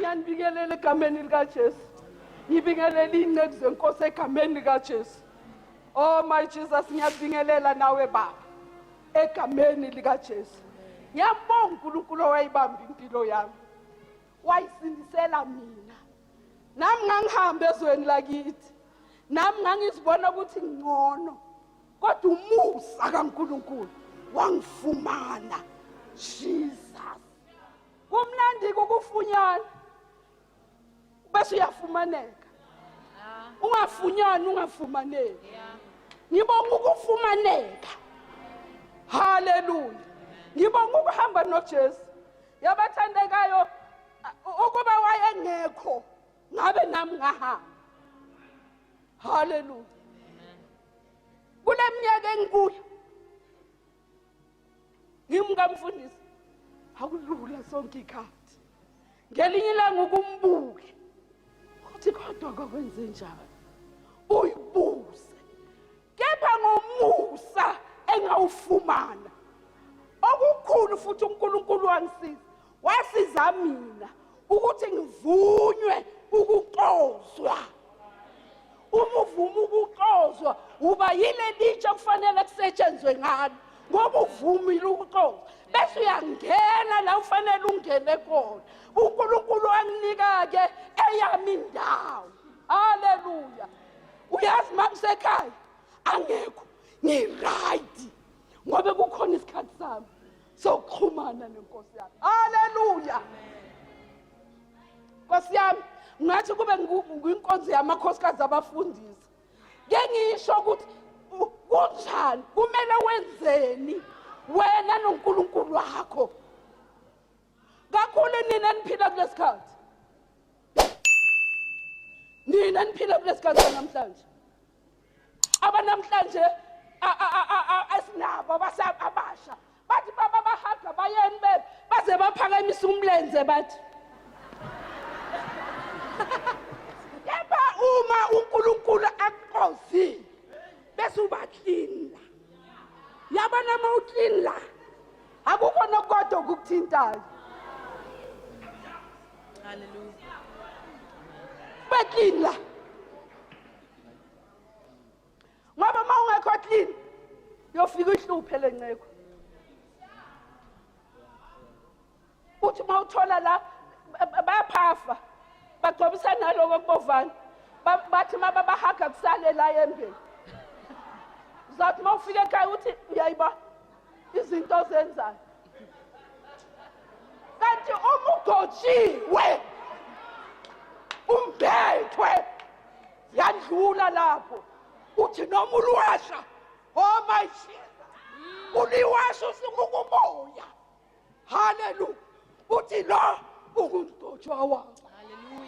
Ngiyanibingelela egameni likaJesu. Ngibingelela iy'nceku zenkosi egameni likaJesu. Oh my Jesus, ngiyabingelela nawe Baba egameni likaJesu. Ngiyambonga uNkulunkulu owayibamba impilo yami. Wayisindisela mina. Nami ngangihamba ezweni lakithi. Nami ngangizibona ukuthi ngcono. Kodwa umusa kaNkulunkulu wangifumana. Jesus. Kumnandi ukufunyana. Bese uyafumaneka. Ungafunyani ungafumaneki. Ngibonga ukufumaneka. Haleluya. Ngibonga ukuhamba noJesu. Yabathandekayo ukuba wayengekho ngabe nami ngahamba. Haleluya. Kule minyaka engikuyo ngimkamfundisi akulula sonke ikhathi ngelinye ilanga ukumbuke uthi kodwa kwakwenze njani uyibuze kepha ngomusa engawufumana okukhulu futhi uNkulunkulu wangisiza wasiza mina ukuthi ngivunywe ukuxozwa. Uma uvuma ukuxozwa uba yile litshe kufanele kusetshenzwe ngalo ngoba uvumile ukuxozwa bese uyangena la ufanele ungene khona. uNkulunkulu wanginika-ke eyami indawo. Haleluya. Uyazi uma kusekhaya angekho ngi-right ngoba kukhona isikhathi sami sokuxhumana nenkosi yami. Haleluya. Nkosi yami ngathi kube nginkonzo yamakhosikazi abafundisi ke ngisho ukuthi kunjani kumele wenzeni wena noNkulunkulu wakho kakhulu nina niphila kulesikhathi nina niphila kulesikhathi namhlanje abanamhlanje esinabo abasha bathi baba bahaga bayeni be baze baphakamisa umlenze bathi kepha uma uNkulunkulu akuqozile bese uba clean la yabona uma uclean la akukho nokodwa okukuthintayo. Hallelujah. Ube clean la ngoba uma ungekho clean yofika ihluphe lenceko uthi uma uthola la bayaphafa bagcobisa naloko kubovana bathi uma babahaga kusale la embeni uzathi uma ufika ekhaya uthi uyayiba izinto ozenzayo kanti uma ugotshiwe umbethwe yandlula lapho uthi noma uluwasha oh my Jesus uliwasha usukukumoya haleluya uthi lo ungumgcotshwa wakho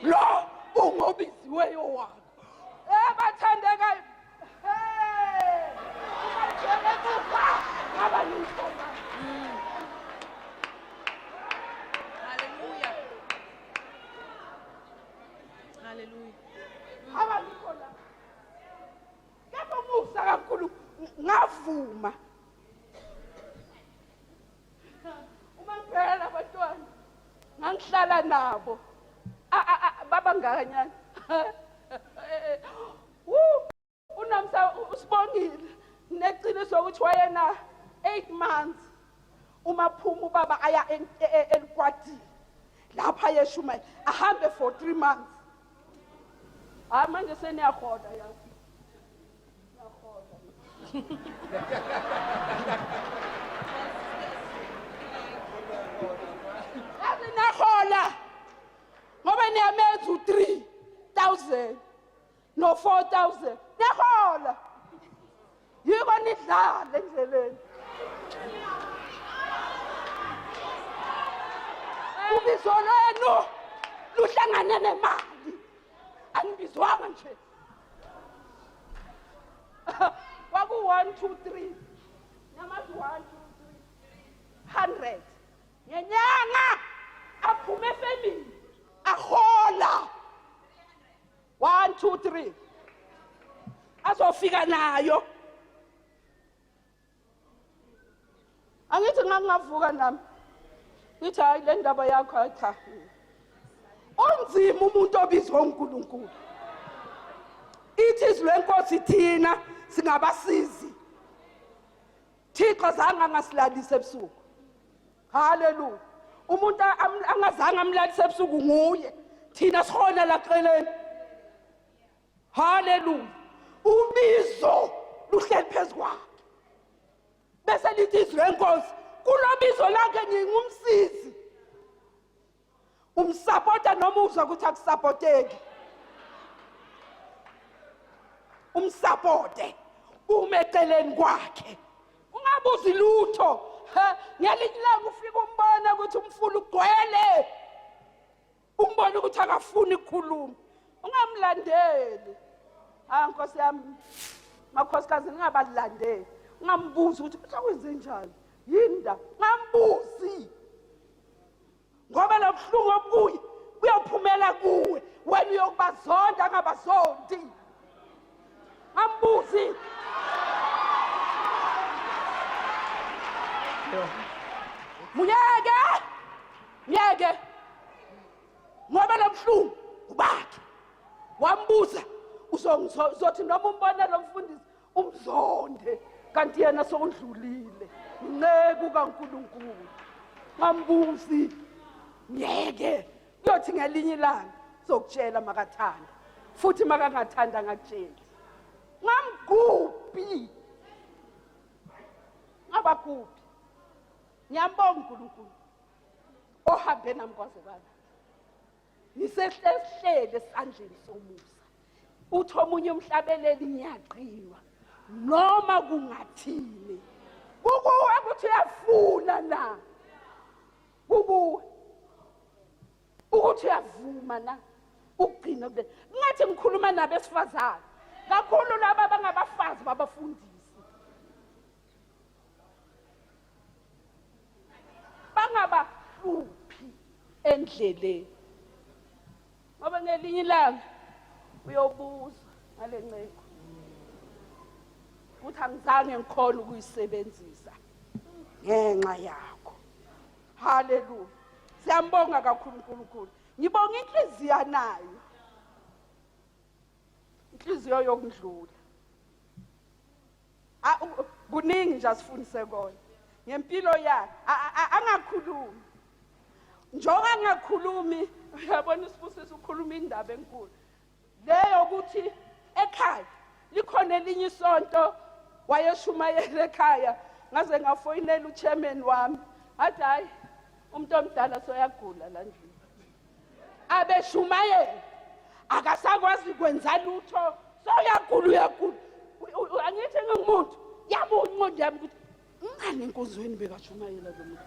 lo ungobiziweyo wakho ebathandekayo Hallelujah. Hallelujah. Abalikho la. Kepha umusa kakhulu ngavuma. Uma ngibheka abantwana ngangihlala nabo. Baba ngakanyana. Woo! UNomsa usibongile neqiniso ukuthi wayena 8 months uma phuma ubaba aya eLukwadini lapha ayeshumayela ahambe for 3 months. Hayi manje seniyahola yazi. Niyahola. Yazi niyahola ngoba niyamenza u-3000 no 4000 niyahola yiko nidlala endleleni ubizo lwenu luhlangane nemali anibizwanga nje kwaku 1 2 3 namazi 1 2 3 100 ngenyanga aphume efemini ahola 1 2 3 azofika nayo angithi ngangingavuka nami ngithi hayi le ndaba yakho hayi cha. Kunzima umuntu obizwa uNkulunkulu. Ithi izwi lenkosi thina singabasizi. Thixo zange angasilalise ebusuku. Haleluya. Umuntu angazange amlalise ebusuku nguye. Thina sihona la celeni. Haleluya. Ubizo luhleli phezu kwakhe. Bese lithi izwi lenkosi kulobizo lakhe ngingumsizi. Umsapota noma uzwa ukuthi akusapoteki. Umsapote ume eceleni kwakhe. Ungabuzi lutho. Ngelinye ilanga ufika umbona ukuthi umfula ugcwele. Umbona ukuthi akafuni ukukhuluma. Ungamlandeli. Ah Nkosi yami. Makhosikazi ningabalandeli. Ungambuzi ukuthi uhlokwenze njani. Yini nda? Ungambuzi. Ngoba lo buhlungu obukuye buyophumela kuwe. Wena uyokubazonda angabazondi. Ngambuzi. Muyeke. Myeke. Ngoba lo buhlungu ubakhe. Wambuza uzothi noma umbone lo mfundisi umzonde kanti yena sowundlulile. Inceku kaNkulunkulu. Ngambuzi. Myeke. Kuyothi ngelinye ilanga sokutshela makathanda. Futhi makangathanda ngakutsheli. Ngamgubhi. Ngabagubhi. Ngiyambonga uNkulunkulu ohambe nami kwaze kwala. Ngisehlehlele esandleni somusa. Uthi omunye umhlabeleli ngiyaqinwa noma kungathini. Kukuwe ukuthi uyafuna na? Kukuwe ukuthi uyavuma na ukugcina kule. Ngathi ngikhuluma nabesifazane kakhulu laba abangabafazi babafundisi. Bangabahluphi endleleni. Ngoba ngelinye ilanga uyobuza ngale nceku ukuthi angizange ngikhona ukuyisebenzisa ngenxa yakho. Haleluya. Siyambonga kakhulu uNkulunkulu. Ngibonga inhliziyo anayo. Inhliziyo yokudlula. Kuningi nje asifundise kona ngempilo yakhe. Angakhulumi. Njengoba angakhulumi, uyabona uSibusiso ukhuluma indaba enkulu. Leyo ukuthi ekhaya likhona elinye isonto wayeshumayela ekhaya ngaze ngafoyinela uchairman wami. Athi hayi umuntu omdala soyagula la ndlini. Abeshumayela akasakwazi kwenza lutho soyagula uyagula. Angithi ngingumuntu yabuya ingqondo yami ukuthi ngani enkonzweni bekashumayela lo muntu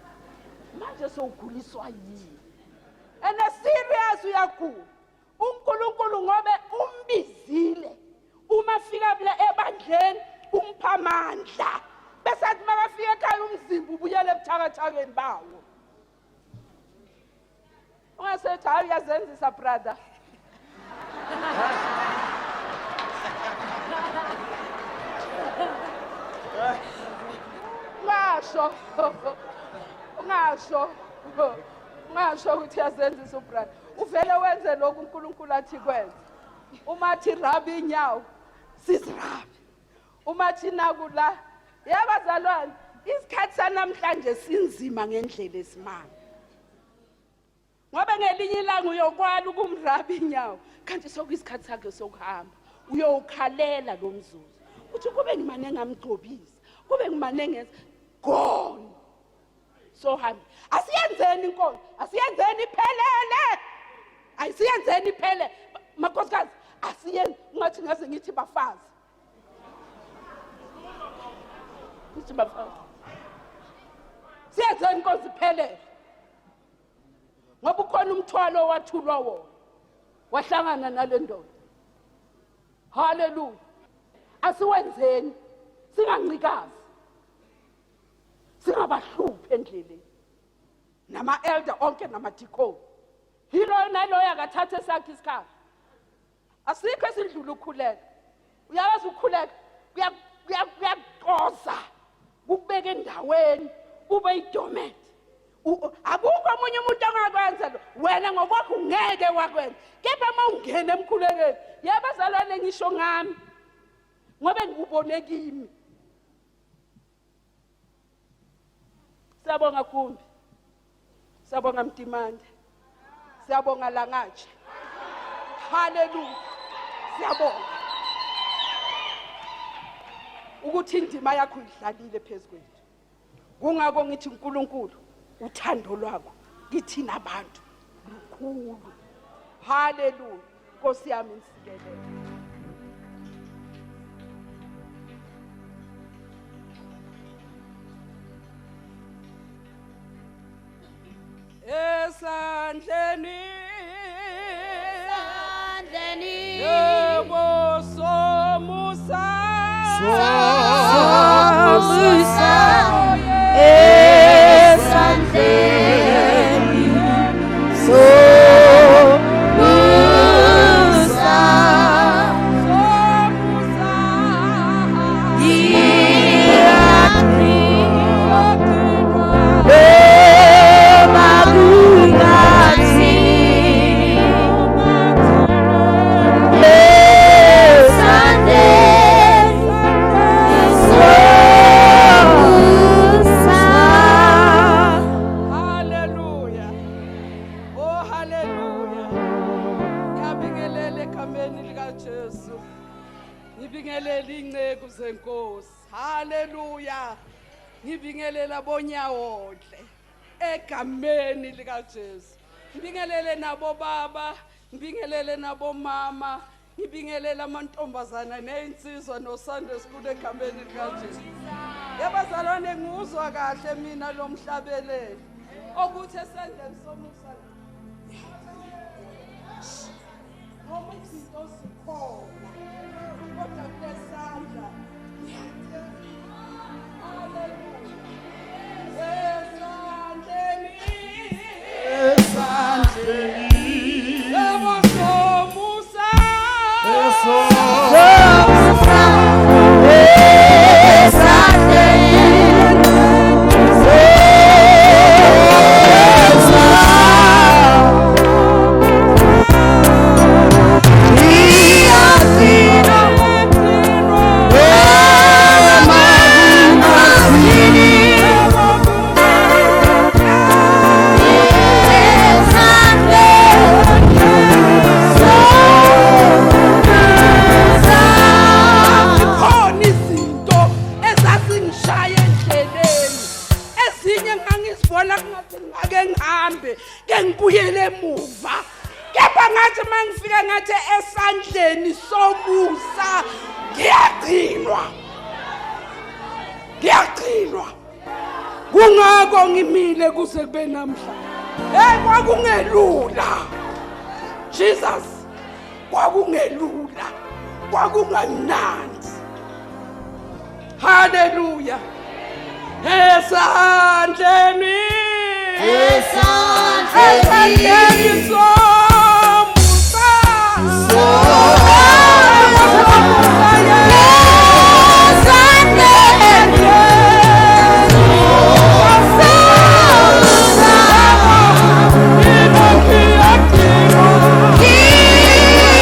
manje sowuguliswa yini? And serious uyagula. uNkulunkulu ngobe umbizile uma fika kule ebandleni umpha amandla bese athi makafika ekhaya umzimba ubuyele ebuthakathakeni bawo. Ungasethi hayi uyazenzisa brother. Ungasho. Ungasho. Ungasho ukuthi uyazenzisa ubrother. Uvele wenze lokhu uNkulunkulu athi kwenze. Uma athi rabi inyawo, sizirabi. Uma athi naku la, yabazalwane, isikhathi sanamhlanje sinzima ngendlela esimanga. Ngoba ngelinye ilanga uyokwala ukumraba inyawo, kanti sokuyisikhathi sakhe sokuhamba. Uyowukhalela lo mzuzu. Uthi kube ngimane ngamgcobisa, kube ngimane ngenza gone. So hambe. Asiyenzeni inkonzo, asiyenzeni iphelele. Ayisiyenzeni iphele. Makhosikazi, asiyenze ungathi ngaze ngithi bafazi. Ngithi bafazi. Siyenzeni inkonzo iphelele. Ngoba ukhona umthwalo owathulwa wona. Wahlangana nale ndoda. Haleluya. Asiwenzeni singancikazi. Singabahluphi endleleni. Nama elder onke namadikoni. Yiloyo naloyo akathathe esakhe isikhathi. Asikho esindlula ukukhuleka. Uyawazi ukukhuleka kuyakuxoza. Kukubeka endaweni ube idomet. Akukho omunye umuntu ongakwenza lo, wena ngokwakho ungeke wakwenza. Kepha uma ungena emkhulekweni, yabazalwane ngisho ngami ngoba ngikubone kimi. Siyabonga Gumbi, siyabonga Mtimande, siyabonga Langatshe. Haleluya, siyabonga ukuthi indima yakho idlalile phezu kwethu. Kungako ngithi uNkulunkulu uthando lwakho kithina abantu lukhulu. Haleluya, Nkosi yami nisikelele. Esandleni, Esandleni, yebo somusa, somusa, esandleni somusa, somusa, ngiyagcina ngiyagcinwa noma kungathi esandleni somusa. Haleluya. Oh haleluya. Ngiyabingelela egameni likaJesu. Ngibingelela inceku zenkosi. Haleluya. Ngibingelela bonyawonhle egameni likaJesu. Ngibingelele nabo baba, ngibingelele nabo mama, ngibingelela amantombazana nezinsizwa no Sunday school egameni likaJesu. Yabazalwane nguzwa kahle mina lo mhlabeleli okuthi esandleni somusa noma izinto zikhona kodwa kulesandla. Haleluya. Esandleni, Esandleni, yebo somusa, Somusa, esandleni somusa, ngiyagcina noma kungathini, esandleni somusa. Khona izinto ezazingishaya endleleni, ezinye ngangizibona kungathi ngake ngihambe ke ngibuyele emuva, kepha ngathi mangifika ngathi esandleni somusa ngiyagcinwa, ngiyagcinwa. Kungako ngimile kuze kube namhla. Hey, kwakungelula Jesus, kwakungelula, kwakungamnandi. Haleluya. Esandleni, Esandleni somusa, esandleni somusa,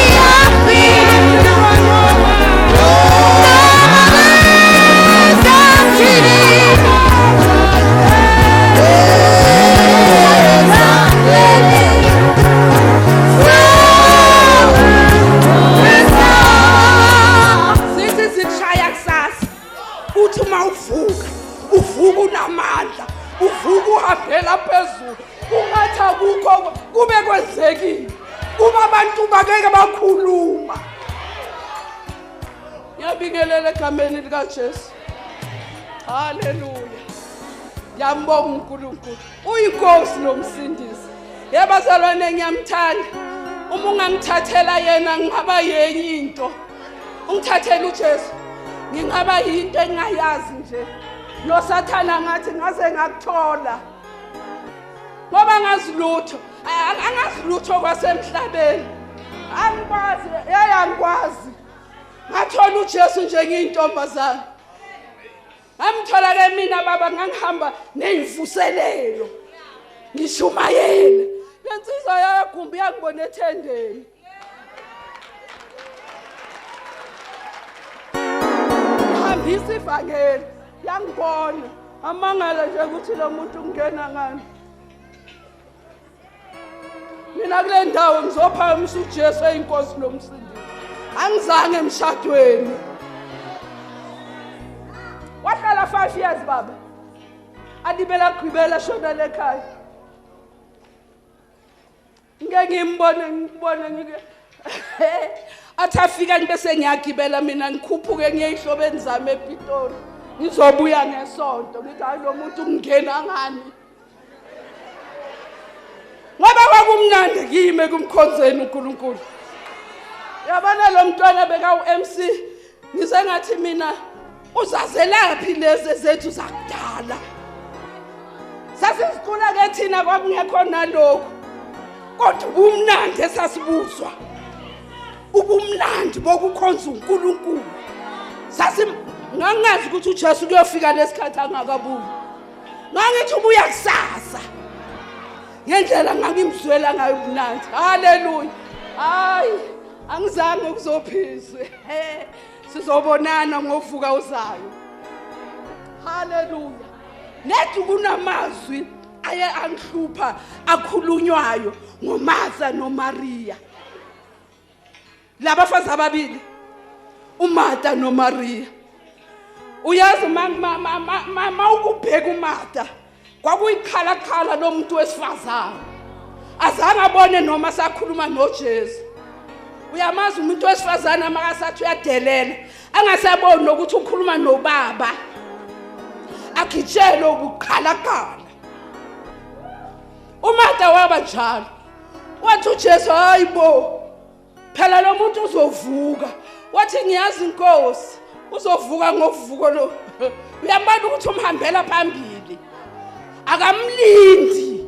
ngiyagcina noma kungathini, esandleni somusa. Sithi sikushaya kusasa, uthi uma uvuka uvuka unamandla, uvuka uhambela phezulu, kungathi akukho kube kwenzekile, kuba abantu bakeke bakhuluma. Ngiyabingelela egameni likaJesu. Haleluya. Ngiyambonga uNkulunkulu, uyinkosi nomsindisi. Yabazalwane ngiyamthanda. Uma ungangithathela yena ngingaba yenye into. Ungithathela uJesu ngingaba yinto engingayazi nje. Nosathana ngathi ngaze ngakuthola, ngoba angazi lutho, angazi lutho kwasemhlabeni, angikwazi, hey angikwazi. Ngathola uJesu nje ngiyintombazana. Ngamthola ke mina baba, ngangihamba neyimvuselelo. Ngishumayele. Lensizwa yagumbi yangibona ethendeni. Hambisa ivangeli, yangibona. Amangala nje ukuthi lo muntu ungena ngani. Mina kule ndawo ngizophakamisa uJesu eyinkosi nomsindisi. Angizange emshadweni. Wahlala 5 years baba. Alibela gqibela shona lekhaya. Ngeke ngimbone ngibone ngike athi afika bese ngiyagibela mina ngikhuphuke ngiye ehlobeni zami ePitori. Ngizobuya ngesonto ngithi hayi lo muntu ungena ngani. Ngoba kwakumnandi kimi ekumkhonzeni uNkulunkulu. Yabona lo mntwana beka uMC ngize ngathi mina uzazelaphi lezi zethu zakudala. Sasizicula ke thina kwakungekho nalokho. Kodwa ubumnandi esasibuzwa. Ubumnandi bokukhonza uNkulunkulu. Sasi ngangazi ukuthi uJesu kuyofika lesikhathi angakabuyi. Ngangithi ubuya kusasa. Ngendlela ngangimzwela ngayo ubumnandi. Haleluya. Hayi, angizange kuzophizwe. Sizobonana ngovuka uzayo. Haleluya. Nethi kunamazwi aye angihlupha akhulunywayo ngoMartha noMaria. Labafazi ababili, uMartha noMaria. Uyazi ma ukubheka uMartha kwakuyikhalakhala lomuntu wesifazane. Azange abone noma sakhuluma noJesu. Uyamazi umuntu wesifazane makasathi uyadelela, angasaboni nokuthi ukhuluma nobaba. Agitshele ubuqhalaqhala. uMartha waba njalo. Wathi uJesu hayibo, phela lo muntu uzovuka. Wathi ngiyazi inkosi uzovuka ngovuko lo. Uyambona ukuthi umhambela phambili. Akamlindi.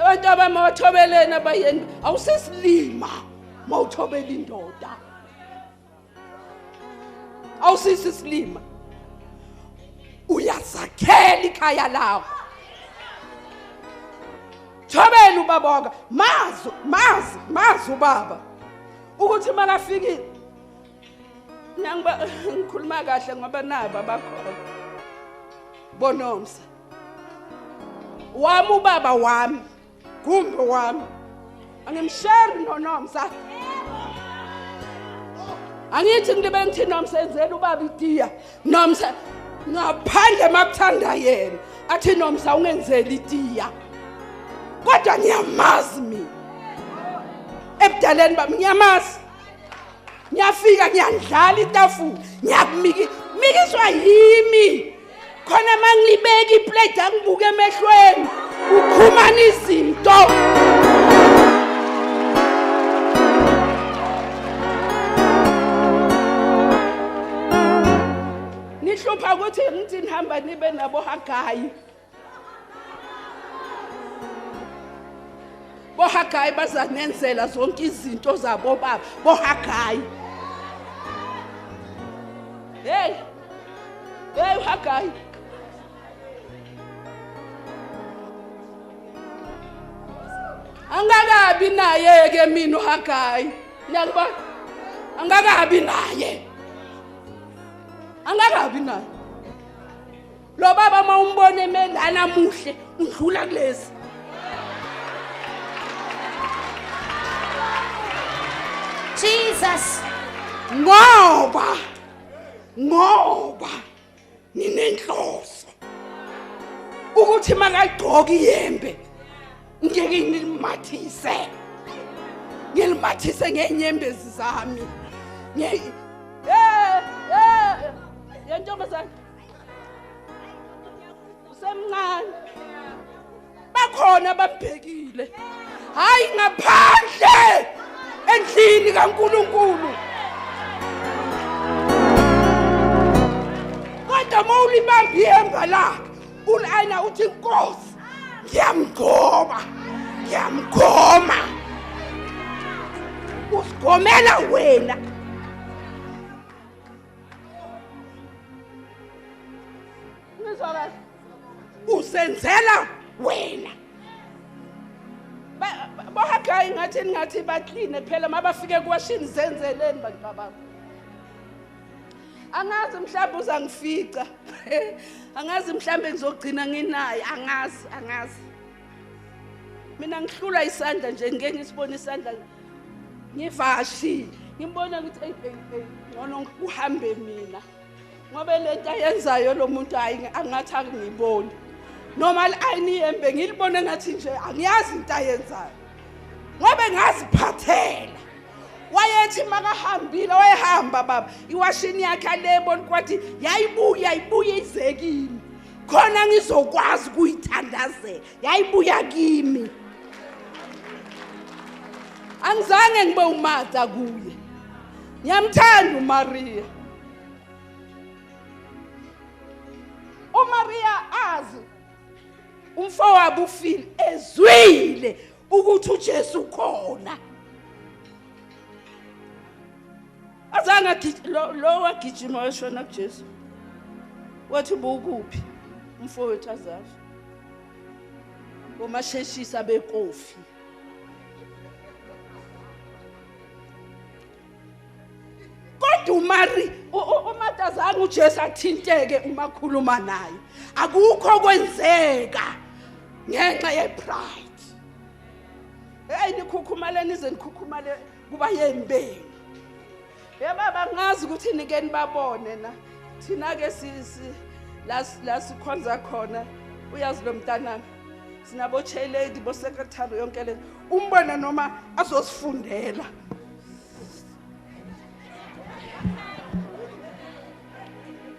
Abantu abamathobelena abayeni awusesilima mawuthobela indoda. Awusisisilima. Uyazakhela ikhaya lakho. Thobela ubaba mazi mazi mazi ubaba ukuthi makafikile. Ngiyangiba ngikhuluma kahle ngoba nabo abakhona. Bonomsa. Wami ubaba wami, gumbi wami. Angimshare noNomsa. Angithi ngibe ngithi Nomsa enzela ubaba itiya. Nomsa ngaphandle makuthanda yena athi Nomsa ungenzeli itiya. Kodwa ngiyamazi mina. Ebudaleni bami ngiyamazi. Ngiyafika ngiyandlala itafula, ngiyakumiki mikiswa yimi. Khona mangibeka iplate angibuke emehlweni, ukhumana izinto. Nihlupha ukuthi ngithi nihamba nibe nabo Hagayi. BoHagayi bazanenzela zonke izinto zabo baba, boHagayi. Hey. Hey uHagayi. Angakabi naye ke mina uHagayi. Ngiyakubona. Angakabi naye. Angakabi naye. Lo baba mawumbone emelana muhle undlula kulezi. Jesus. Ngoba ninenhloso ukuthi makayigqoka iyembe ngeke ngilimathise, ngilimathise ngenyembezi zami. Yentombazane usemncane, bakhona abambhekile, hayi ngaphandle endlini kaNkulunkulu. Kodwa mawulibamba ihemba lakhe ulayina uthi inkosi ngiyamgoma, ngiyamgoma. Usigomela wena. Ngizwa kahle. Usenzela wena. engathi bakline phela mabafike kuwashini zenzeleni bantu babami. Angazi mhlawumbe uzangifica. Angazi mhlawumbe ngizogcina nginaye, angazi. Mina ngihlula isandla nje ngeke ngisibone isandla ngivashi. Ngimbona ukuthi hey ngcono kuhambe mina. Ngoba lento ayenzayo lo muntu hayi angathi angiboni. Noma ayiniyembe ngilibone ngathi nje angiyazi into ayenzayo. Ngoba ngaziphathela. Wayethi makahambile wayehamba baba iwashini yakhe alebona kwathi yayibuya ibuye ize kimi. Khona ngizokwazi kuyithandazela. Yayibuya kimi. Angizange ngibe uMartha kuye. Ngiyamthanda uMaria. uMaria azi umfowabo ufile ezwile ukuthi uJesu ukhona. Azange lo wagijima washona kuJesu. Wathi bukuphi umfowethu azafa. Bomasheshisa bekofi. Kodwa uMari uMartha azange uJesu athinteke uma khuluma naye. Akukho kwenzeka ngenxa yepride. Hey nikhukhumale nize nikhukhumale kuba yembeni. Yebaba ngazi ukuthi nike nibabone na. Thina ke sisi la sikhonza khona uyazi lo mntanami. Sinabo chair lady bo secretary yonke le umbona noma azosifundela.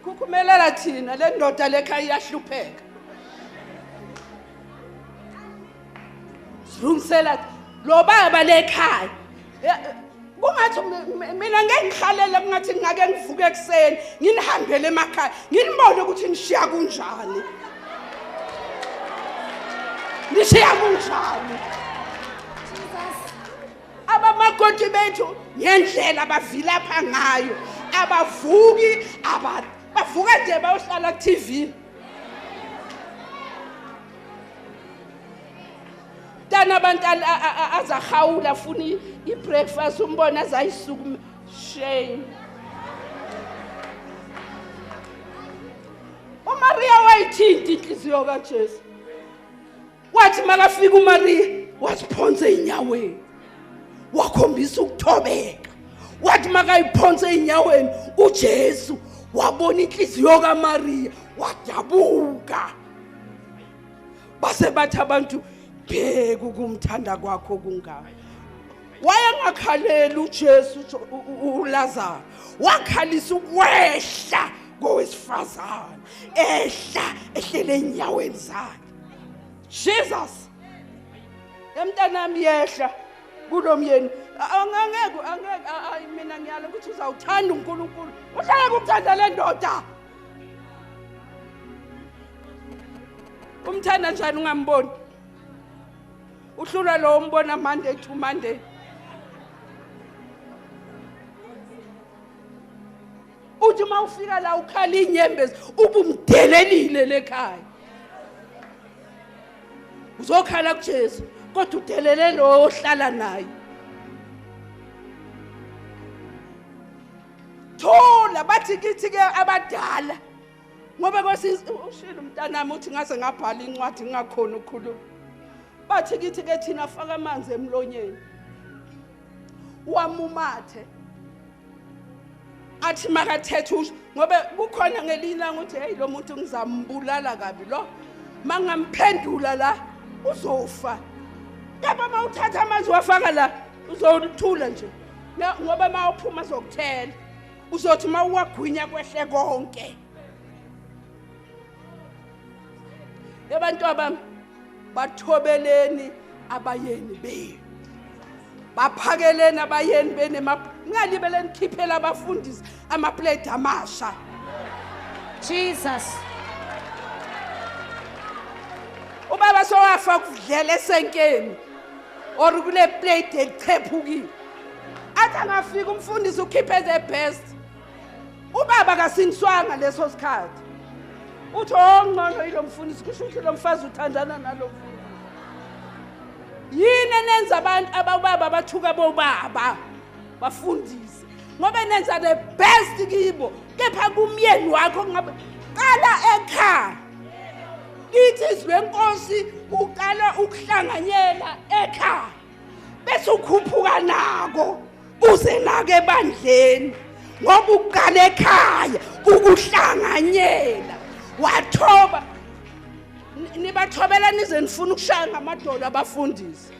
Khukhumelela thina le ndoda lekhaya iyahlupheka. Silungisela lo baba lekhaya. Kungathi mina ngeke ngikhalele kungathi ngake ngivuke ekseni nginihambele emakhaya nginibone ukuthi nishiya kunjani. Nishiya kunjani. Abamakoti bethu ngendlela abavilapha ngayo abavuki bavuka nje bayohlala ku TV. Tana abantu azahawula afuna i-breakfast umbona azayisukuma shame. uMaria wayithinta inhliziyo kaJesu. Wathi makafika uMaria wasiphonsa enyaweni. Wakhombisa ukuthobeka. Wathi makayiphonsa enyaweni uJesu wabona inhliziyo kaMaria wadabuka. Base bathi abantu bheka ukumthanda kwakho kungaka. Wayengakhaleli uJesu uLazaro, wakhalisa ukwehla kowesifazane ehla ehlele enyaweni zakhe. Jesus emntanami yehla kulomyeni angeke mina ngiyala ukuthi uzawuthanda uNkulunkulu uhlala kukuthanda le ndoda. Umthanda njani ungamboni? Uhlula lo umbona Monday to Monday. Uthi mawufika la ukhala inyembezi ubumdelelile lekhaya. Uzokhala kuJesu kodwa udelele lo ohlala naye. Thola bathi kithi ke abadala ngoba kwasishilo umntanami uthi ngaze ngabhala incwadi ngingakhona ukukhuluma. Bathi kithi ke thina faka amanzi emlonyeni wamumathe athi makathethe usho ngoba kukhona ngelinye ilanga uthi hey lo muntu ngizambulala kabi lo mangamphendula la uzofa. Kepha mawuthatha amanzi wafaka la uzothula nje ngoba mawuphuma zokuthela uzothi mawuwagwinya kwehle konke. Abantu abami bathobeleni abayeni benu, baphakeleni abayeni benu, ningalibeleni nikhiphele abafundisi amaplate amasha. Jesus. Ubaba sowafa kudlela esenkeni or kule plate elichephukile. Athi angafika umfundisi ukhiphe the best. Ubaba kasiniswanga leso sikhathi. Uthi ongcono yilo mfundisi kusho ukuthi lo mfazi uthandana nalo mfundisi. Yini enenza abantu abababa bathuka bobaba bafundise ngoba nenza the best kibo, kepha kumyeni wakho ngabe qala ekhaya. Lithi izwi lenkosi uqala ukuhlanganyela ekhaya bese ukhuphuka nako uze nako ebandleni, ngoba uqala ekhaya ukuhlanganyela. Wathoba, nibathobela nize nifuna ukushaya ngamadolo abafundisi,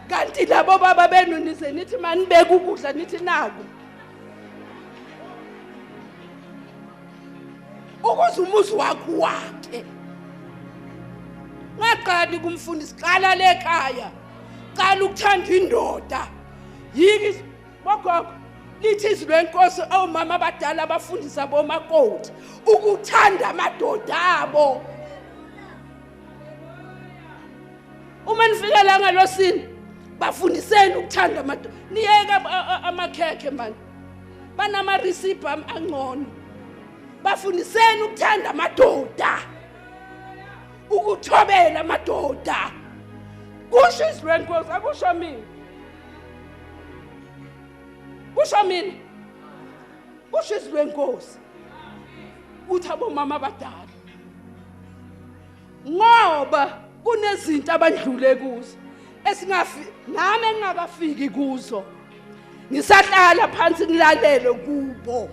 kanti labo baba benu nize nithi manibeke ukudla nithi naku, ukuze umuzi wakho wakhe. Ngaqali kumfundisi, qala lekhaya, qala ukuthanda indoda. Yiki bogogo, lithi izwi lenkosi omama abadala abafundisa bomakoti ukuthanda amadoda abo. Uma nifika la ngalosini bafundiseni ukuthanda amadoda, niyeke amakhekhe mani, banama-recipe angcono. Bafundiseni ukuthanda amadoda, ukuthobela amadoda. Kusho izwi lenkosi, akusho mina, kusho mina, kusho izwi lenkosi. Uthi abomama abadala, ngoba kunezinto abandlule kuzo esingafi nami engingakafiki kuzo, ngisahlala phansi ngilalele kubo.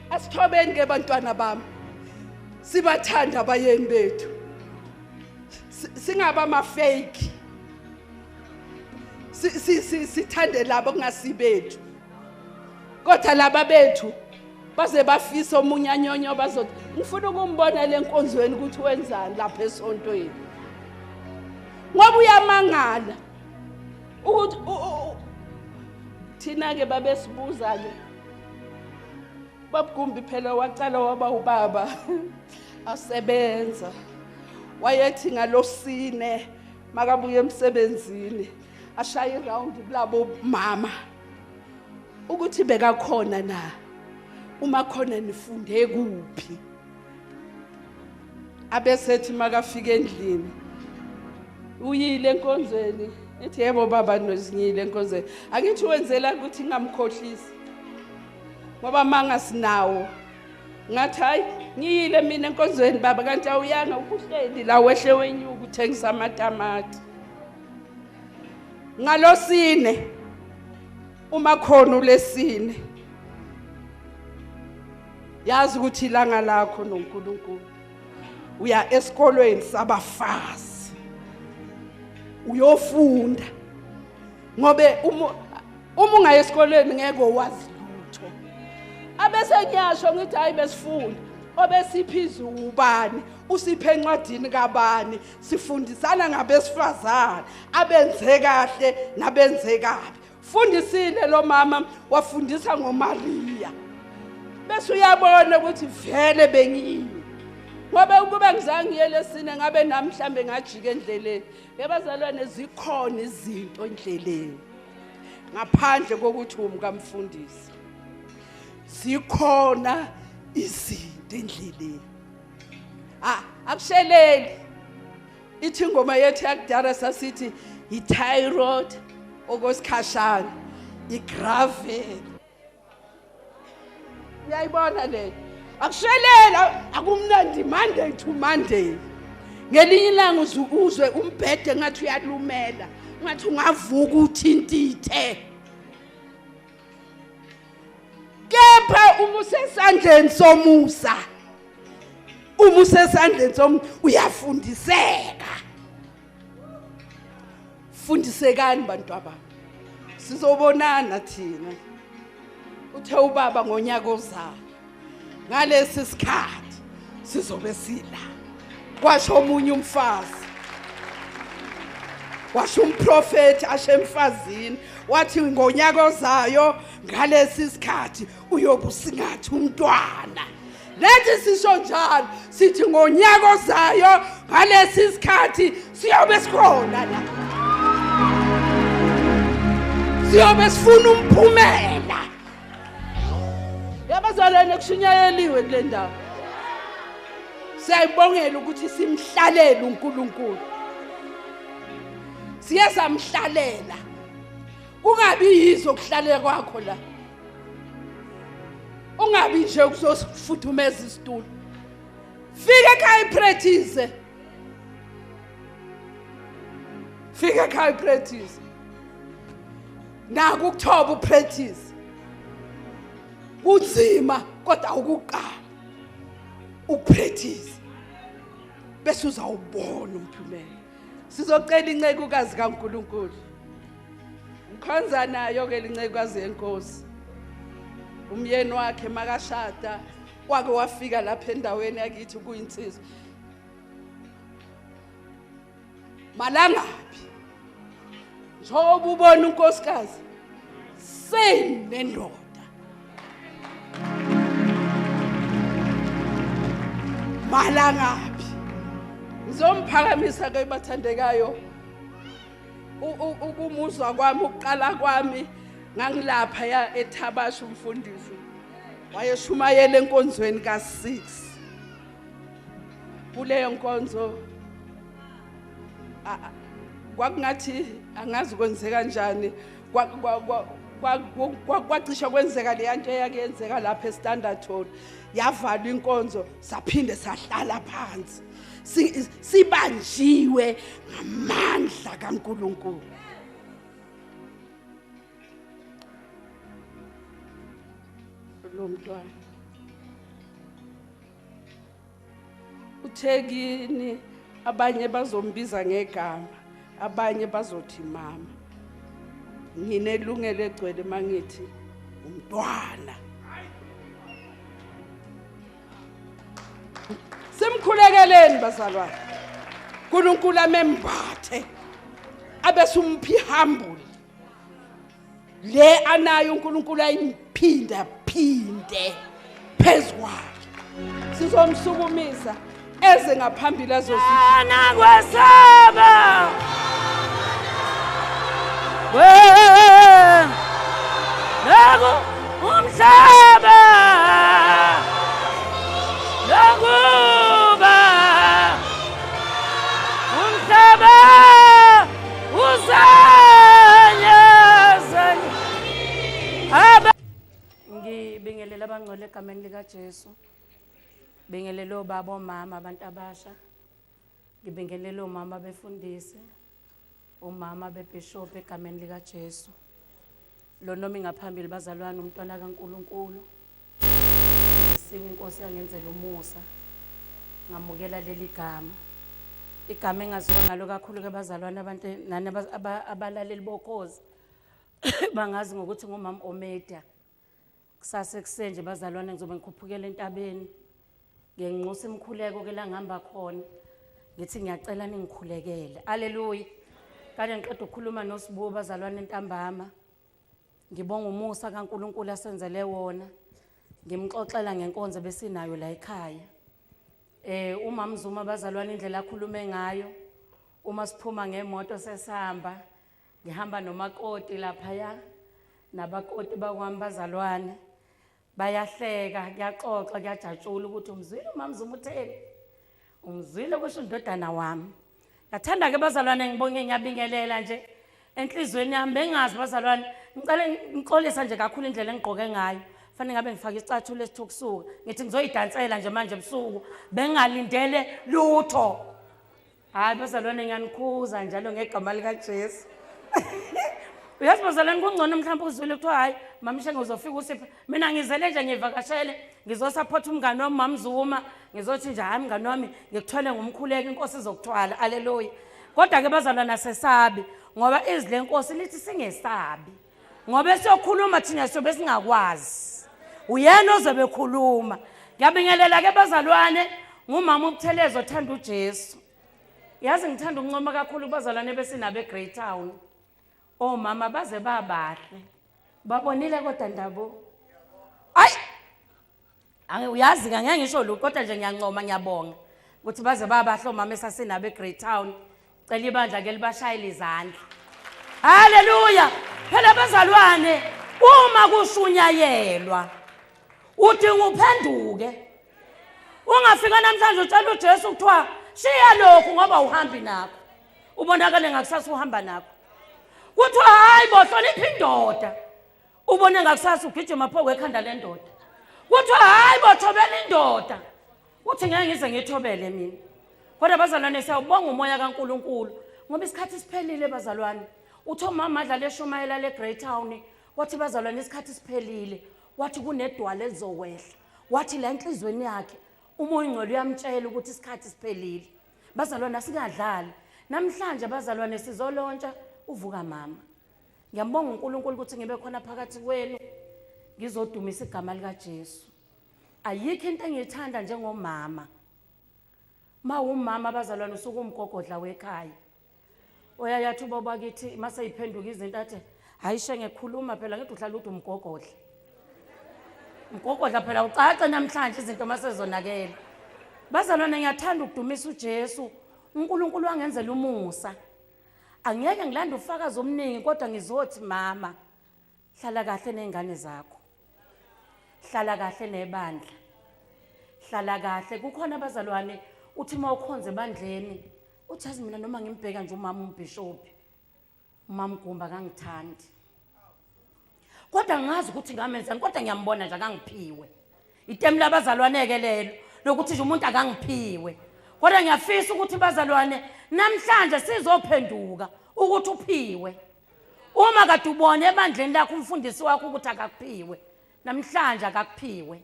Asithobeni ke bantwana bami, sibathanda abayeni bethu, singaba ama-fake, sithande labo kungasibethu, kodwa laba bethu baze bafisa omunye anyonyo, bazothi ngifuna ukumbona le nkonzweni ukuthi wenzani lapha esontweni, ngoba uyamangala ukuthi thina ke babesibuza ke babugumbi phela wacala waba ubaba asebenza, wayethi ngalosine makabuye emsebenzini ashaye iround kulabo mama ukuthi bekakhona na, uma khona nifunde kuphi. Abesethi makafika endlini uyile enkonzweni, ethi yebo baba nozingile enkonzweni, angithi wenzela ukuthi ngingamkhohlisi ngoba mangasinawo. Ngathi hayi ngiyile mina enkonzweni baba, kanti awuyanga, ubuhleli la wehle wenyuka uthengisa amatamati. Ngalosine uma khona ulesine, yazi ukuthi ilanga lakho noNkulunkulu, uya esikolweni sabafazi uyofunda, ngoba uma ungaya esikolweni ngeke wazi lutho. Abese ngiyasho ngithi hayi besifunda, obesiphiza ubani, usiphe encwadini kabani, sifundisana ngabesifazane abenze kahle nabenze kabi. Fundisile lo mama, wafundisa ngoMaria, bese uyabona ukuthi vele bengiyini, ngoba ukube ngizange ngiye lesine ngabe nami mhlambe ngajika endleleni. Yabazalwane, zikhona izinto endleleni ngaphandle kokuthi umkamfundisi, zikhona izinto endleleni. Akusheleli. Ithi ingoma yethu yakudala sasithi i-thyroid okwesikhashana, i-gravel. Uyayibona le, akushelela, akumnandi Monday to Monday. Ngelinye ilanga uzwe umbhede ngathi uyalumela, ngathi ungavuka uthintithe. Kepha uma usesandleni somusa, uma usesandleni somusa uyafundiseka. Fundisekani bantu abami, sizobonana thina. Uthe ubaba ngonyaka ozayo ngalesi sikhathi sizobe sila. Kwasho omunye umfazi, washo umprofeti ashe emfazini, wathi ngonyaka ozayo ngalesi sikhathi uyobusingatha umntwana. Lethi sisho njalo sithi ngonyaka ozayo ngalesi sikhathi siyobe sikhona la, siyobe sifuna umphumela. Yabazalwane, kushunyayeliwe kule ndawo. Siyayibongela ukuthi simhlalele uNkulunkulu. Siyezamhlalela. Kungabi yizo kuhlalela kwakho la. Ungabi nje ukuzofudumeza isitulo. Fika ekhaya ipractice. Fika ekhaya ipractice. Naku ukuthoba upractice. Kunzima kodwa ukuqala ukupractice. Bese uzawubona umphumela. Sizocela incekukazi kaNkuluNkulu. Ngikhonza nayo ke incekukazi yenkosi. Umyeni wakhe makashada wake wafika lapha endaweni yakithi kuyinsizwa. Malangaphi? Njengoba ubona unkosikazi same nendoda. Malangaphi? Ngizomphakamisa ke bathandekayo. Ukumuzwa kwami ukuqala kwami ngangilapha ya eThabasha umfundisi wayeshumayela enkonzweni ka6. Kuleyo nkonzo kwakungathi angazi kwenzeka kanjani, kwacisha kwenzeka le nto eyakuyenzeka lapha eStandard Hall. Yavalwa inkonzo saphinde sahlala phansi sibanjiwe ngamandla kaNkuluNkulu. Lo mntwana uthekini, abanye bazombiza ngegama, abanye bazothi mama. Nginelungelo egcwele mangithi umntwana. Simkhulekeleni bazalwane. uNkulunkulu amembathe abesumphi humble. Le anayo uNkulunkulu ayiphinda phinde phezukwakhe. Sizomsukumisa eze ngaphambili azosana kwesaba. Naku umhlaba nakuba umhlaba uzanyazanya. Ngibingelela abangcwele egameni likaJesu. Bingelele obaba, omama, abantu abasha. Ngibingelele omama befundisi, omama bebishop egameni likaJesu. Lo noma ingaphambili bazalwane umntwana kaNkuluNkulu. Ngisiwe inkosi yangenzela umusa. Ngamukela leli gama. Igama engaziwa ngalo kakhulu ke bazalwane abantu nani abalaleli bokhozi. Bangazi ngokuthi ngumama Omeda. Kusasa ekuseni bazalwane ngizobe ngikhuphukela entabeni. Ngiyanxusa imkhuleko ke la ngihamba khona. Ngithi ngiyacela ningikhulekele. Haleluya. Kade ngiqeda ukukhuluma noSibu bazalwane entambama. Ngibonga umusa kaNkuluNkulu asenzele wona. Ngimxoxela ngenkonzo besinayo la ekhaya. Umama Zuma bazalwane indlela akhulume ngayo. Uma siphuma ngemoto sesihamba, ngihamba nomakoti lapha nabakoti bakwami bazalwane. Bayahleka, kuyaxoxa, kuyajatshula ukuthi umzwile umama Zuma utheni. Umzwile kusho indodana wami. Ngathanda ke bazalwane ngibonge ngiyabingelela nje. Enhlizweni yami bengazi bazalwane, ngicela ngixolisa nje kakhulu indlela engigqoke ngayo. Fanele ngabe ngifake isicathulo esithukusuka. Ngithi ngizoyidansela nje manje ebusuku, bengalindele lutho. Hayi bazalwane ngiyanikhuza njalo ngegama likaJesu. Uyazi bazalwane kungcono mhlawumbe uzwile kuthiwa hayi mama Shenge uzofika usiphe. Mina ngizele nje ngivakashele, ngizosupport umngane wami Mama Zuma, ngizothi nje hayi mngane wami ngikuthwele ngomkhuleko inkosi izokuthwala. Haleluya. Kodwa ke bazalwane asesabi ngoba izwi lenkosi lithi singesabi. Ngoba siyokhuluma thina sobe singakwazi. Uyena ozobe ekhuluma. Ngiyabingelela ke bazalwane ngumama uButhelezi othanda uJesu. Yazi ngithanda ukuncoma kakhulu kubazalwane besinabo eGrey Town. Omama baze babahle. Babonile kodwa ndabo. Ayi. Uyazi ngeke ngisho lokho kodwa nje ngiyancoma ngiyabonga ukuthi baze babahle omama esasinabo eGrey Town. Cela ibandla ke libashayele izandla. Haleluya. Phela bazalwane uma kushunyayelwa udinga uphenduke. Ungafika namhlanje utshela uJesu kuthiwa shiya lokhu ngoba uhambi nakho. Ubonakale ngakusasa uhamba nakho. Kuthiwa hayi bo hlonipha indoda. Ubone ngakusasa ugijima pho kwekhanda lendoda. Kuthiwa hayi bo thobela indoda. Uthi ngeke ngize ngithobele mina. Kodwa bazalwane siyawubonga umoya kaNkuluNkulu ngoba isikhathi siphelile bazalwane. Uthe umama adlala eshumayela le Great Town wathi bazalwane isikhathi siphelile. Wathi kunedwala elizowehla. Wathi la enhlizweni yakhe umoya ongcwele uyamtshela ukuthi isikhathi siphelile. Bazalwane asingadlali. Namhlanje bazalwane sizolontsha uvuka mama. Ngiyambonga uNkulunkulu ukuthi ngibe khona phakathi kwenu ngizodumisa igama likaJesu. Ayikho into engiyithanda njengomama. Mawumama bazalwane usuke umgogodla wekhaya. Oyayathi ubaba kithi mase iphenduka izinto athi hayi shenge khuluma phela ngithi uhlala uthi umgogodla. Umgogodla phela ucace namhlanje izinto masezonakele. Bazalwane ngiyathanda ukudumisa uJesu. uNkulunkulu wangenzela umusa. Angeke ngilande ufakazi omningi kodwa ngizothi mama hlala kahle nezingane zakho. Hlala kahle nebandla. Hlala kahle. Kukhona abazalwane uthi mawukhonze ebandleni uthi yazi mina noma ngimbheka nje umama umbishop umama Gumba kangithandi. Kodwa ngazi ukuthi ngamenzani kodwa ngiyambona nje akangiphiwe. Itemu labazalwane ke lelo lokuthi nje umuntu akangiphiwe. Kodwa ngiyafisa ukuthi bazalwane namhlanje sizophenduka ukuthi uphiwe. Uma kade ubone ebandleni lakho umfundisi wakho ukuthi akakuphiwe, namhlanje akakuphiwe.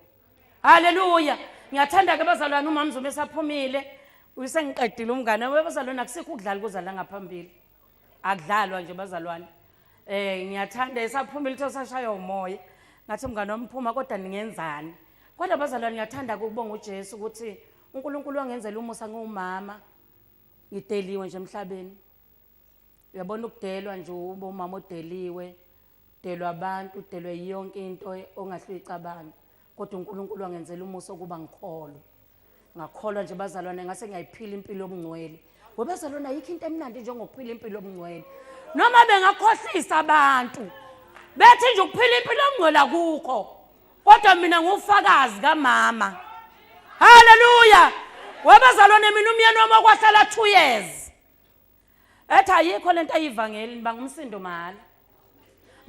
Haleluya. Ngiyathanda ke bazalwane umama Mzuma esaphumile usengiqedile umngane webazalwane akusikho ukudlala kuzala ngaphambili. Akudlalwa nje bazalwane. Ngiyathanda esaphumile uthe sashaya umoya. Ngathi umngane wami phuma kodwa ningenzani. Kodwa bazalwane ngiyathanda ukubonga uJesu ukuthi uNkulunkulu wangenzela umusa ngumama. Ngideliwe nje emhlabeni. Uyabona ukudelwa nje ube umama odeliwe, udelwa abantu, udelwe yonke into ongahluyicabanga. Kodwa uNkulunkulu wangenzela umusa ukuba ngikholwe. Ngakholwa nje bazalwane ngase ngiyayiphila impilo yobungcwele. Webazalwane ayikho into emnandi njengokuphila impilo yobungcwele. Noma bengakhohlisa abantu bethi nje ukuphila impilo yobungcwele akukho. Kodwa mina ngufakazi kamama. Haleluya. Webazalwane mina umyeni wami okwahlala 2 years. Ethi ayikho lento ayivangeli nibanga umsindo mahala.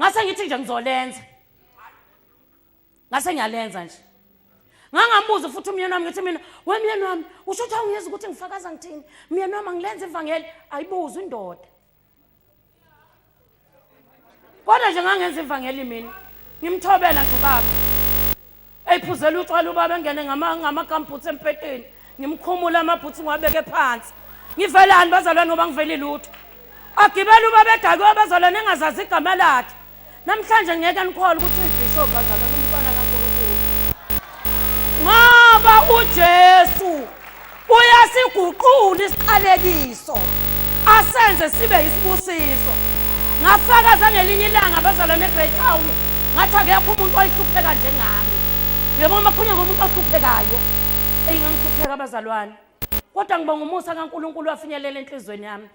Ngase ngithi nje ngizolenza. Ngase ngiyalenza nje. Ngangambuza futhi umyeni wami ngithi mina wemyeni wami usho ukuthi awungiyezi ukuthi ngifakaza ngithini? Myeni wami angilenza ivangeli ayibuza indoda. Kodwa nje ngangenza ivangeli mina. Ngimthobela nje ubaba. Eyiphuzela utshwala ubaba engene ngama-gumboots empeteni. Ngimkhumula amabhutsi ngiwabeke phansi. Ngivelani bazalwane ngoba ngiveli lutho. Agibela ubaba edakiwe bazalwane engazazi igama lakhe. Namhlanje ngeke nikholwe ukuthi uyibishop bazalwane umntwana kaNkulunkulu. Ngoba uJesu uyasiguqula isiqalekiso asenze sibe isibusiso. Ngafakaza ngelinye ilanga bazalwane eGreat Town ngathi akekho umuntu oyihlupheka njengami. Uyabona makhulunywa ngomuntu ohluphekayo. Engangihlupheka bazalwane. Kodwa ngibonga umusa kaNkulunkulu wafinyelela enhlizweni yami.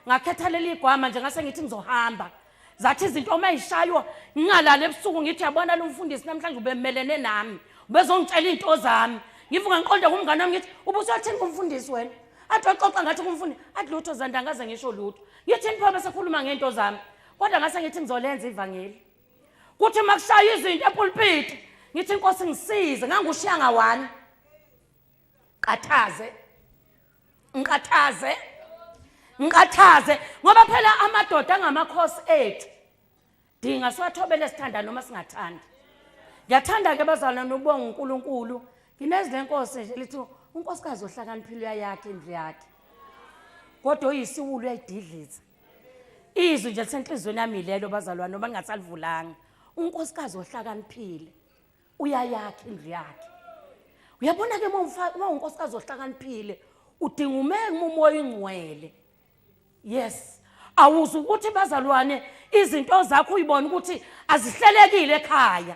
Ngakhetha leli igwama nje ngase ngithi ngizohamba. Zathi izinto uma ishaywa ngingalala ebusuku ngithi yabona lo mfundisi namhlanje ubemelene nami. Ubezongitshela izinto zami. Ngivuka ngiqonde kumngane wami ngithi ubusothini kumfundisi wena? Athi waxoxa ngathi kumfundisi athi lutho zanda ngaze ngisho lutho. Ngithi pho bese khuluma ngento zami. Kodwa ngase ngithi ngizolenza ivangeli. Kuthi makushaya izinto epulpit ngithi inkosi ngisize ngangushiya nga1. Qathaze. Ngiqathaze. Ngiqathaze ngoba phela amadoda angamakhosi ethu. Dinga siwathobele sithanda noma singathandi. Ngiyathanda ke bazalwane ukubonga uNkulunkulu. Nginezwi lenkosi nje lithi unkosikazi ohlakaniphile uyayakha indlu yakhe. Kodwa oyisiwulu uyayididliza. Izwi nje lisenhlizweni yami lelo bazalwane noma ngingasalivulanga. Unkosikazi ohlakaniphile uyayakha indlu yakhe. Uyabona ke uma unkosikazi ohlakaniphile udinga umema umoya ingcwele. Yes. Awuzi ukuthi bazalwane izinto zakho uyibona ukuthi azihlelekile ekhaya.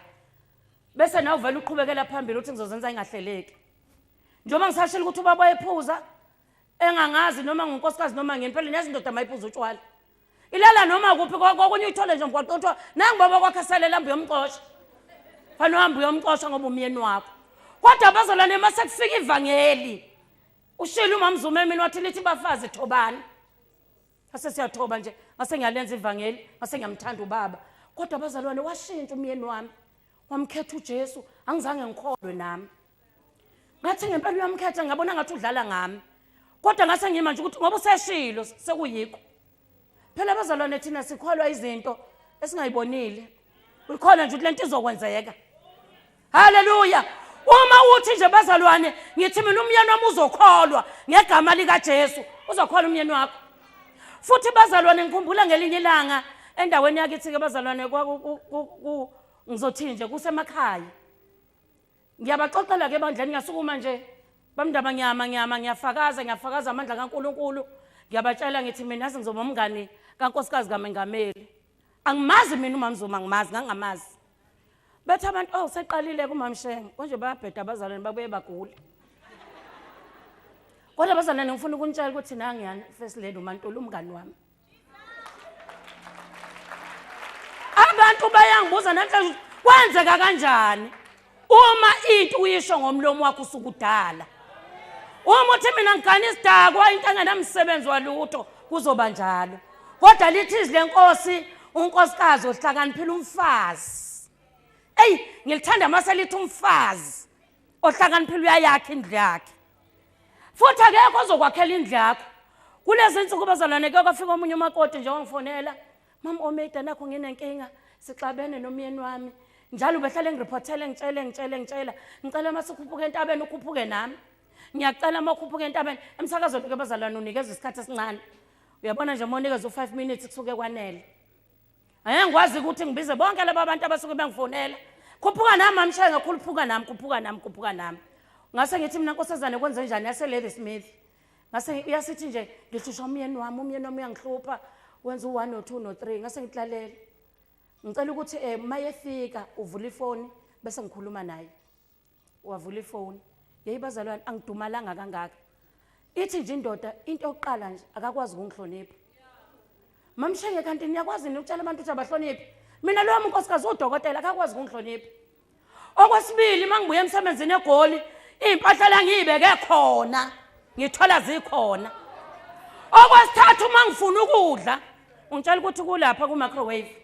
Bese nawe uvela uqhubekela phambili uthi ngizozenza ingahleleki. Njengoba ngisashilo ukuthi ubaba wayephuza engangazi noma ngunkosikazi noma ngeni phela nezindoda mayiphuza utshwala. Ilala noma kuphi kokunye uyithole nje mgwaqo kuthiwa nangu baba kwakhe salela hamba uyomxosha. Fanele uhambe uyomxosha ngoba umyeni wakho. Kodwa bazalwane mase kufika ivangeli, ushilo uMamZuma emini wathi lithi bafazi thobani. Ngase siyathoba nje, ngase ngiyalenza ivangeli, ngase ngiyamthanda ubaba. Kodwa bazalwane washintsha umyeni wami, wamkhetha uJesu, angizange ngikholwe nami. Ngathi ngempela uyamkhetha, ngabona ngathi udlala ngami. Kodwa ngase ngima nje ukuthi ngoba useshilo sekuyikho. Phela bazalwane thina sikholwa izinto esingayibonile. Uyikhona nje ukuthi lento izokwenzeka. Haleluya. Uma uthi nje bazalwane ngithi mina umyeni wami uzokholwa ngegama lika Jesu, uzokholwa umyeni wakho. Futhi bazalwane ngikhumbula ngelinye ilanga endaweni yakithi ke bazalwane ngizothi nje kusemakhaya. Ngiyabaxoxela ke ebandleni, ngiyasukuma nje bamndaba ngiyama ngiyafakaza, ngiyafakaza amandla kaNkuluNkulu. Ngiyabatshela ngithi mina yazi ngizoba umngani kankosikazi kaMengameli. Angimazi mina uMamZuma, angimazi, ngangamazi. Bethi abantu, oh seqalile kuMamShenge, konje bayabheda abazalwane babuye bagule. Kodwa bazalwane ngifuna ukunitshela ukuthi nangiyana first lady uMaNtuli umngani wami. Abantu bayangibuza namhlanje kwenzeka kanjani uma into uyisho ngomlomo wakho usukudala. Uma uthi mina ngigana isidakwa into engenamsebenzi walutho kuzoba njalo. Kodwa lithi izwi lenkosi, unkosikazi ohlakaniphile umfazi. Eyi ngilithanda mase lithi umfazi ohlakaniphile uyayakha indlu yakhe. Futhi akekho ozokwakhela indlu yakho. Kulezi insuku bazalwane ke kwafika omunye umakoti nje wangifonela, Mama Omeda nakho nginenkinga, sixabene nomyeni wami. Njalo behlale ngireport-ele ngitshele. Ngicela mase ukhuphuke entabeni ukhuphuke nami. Ngiyacela uma ukhuphuke entabeni emsakazweni ke bazalwane unikeza isikhathi esincane. Uyabona nje uma unikeza u5 minutes kusuke kwanele. Angeke ngikwazi ukuthi ngibize bonke laba bantu abasuke bengifonela. Khuphuka nami MamShenge, khuphuka nami, khuphuka nami, khuphuka nami. Ngase ngithi mina nkosazane kwenze njani yase Lady Smith. Ngase uyasithi nje ngihlushwa umyeni wami, umyeni wami uyangihlupha, wenza u1 no 2 no 3. Ngase ngitlalela. Ngicela ukuthi mayefika uvula ifoni bese ngikhuluma naye. Wavula ifoni. Yeyi bazalwane angidumalanga kangaka. Ithi nje indoda into yokuqala nje akakwazi ukungihlonipha. MamShenge kanti niyakwazi ukutshela abantu ukuthi abahloniphi? Mina lo wami unkosikazi udokotela akakwazi ukungihlonipha. Okwesibili mangibuya emsebenzini eGoli, impahla la ngiyibeke khona, ngithola zikhona. Okwesithathu uma ngifuna ukudla, ungitshela ukuthi kulapha ku microwave.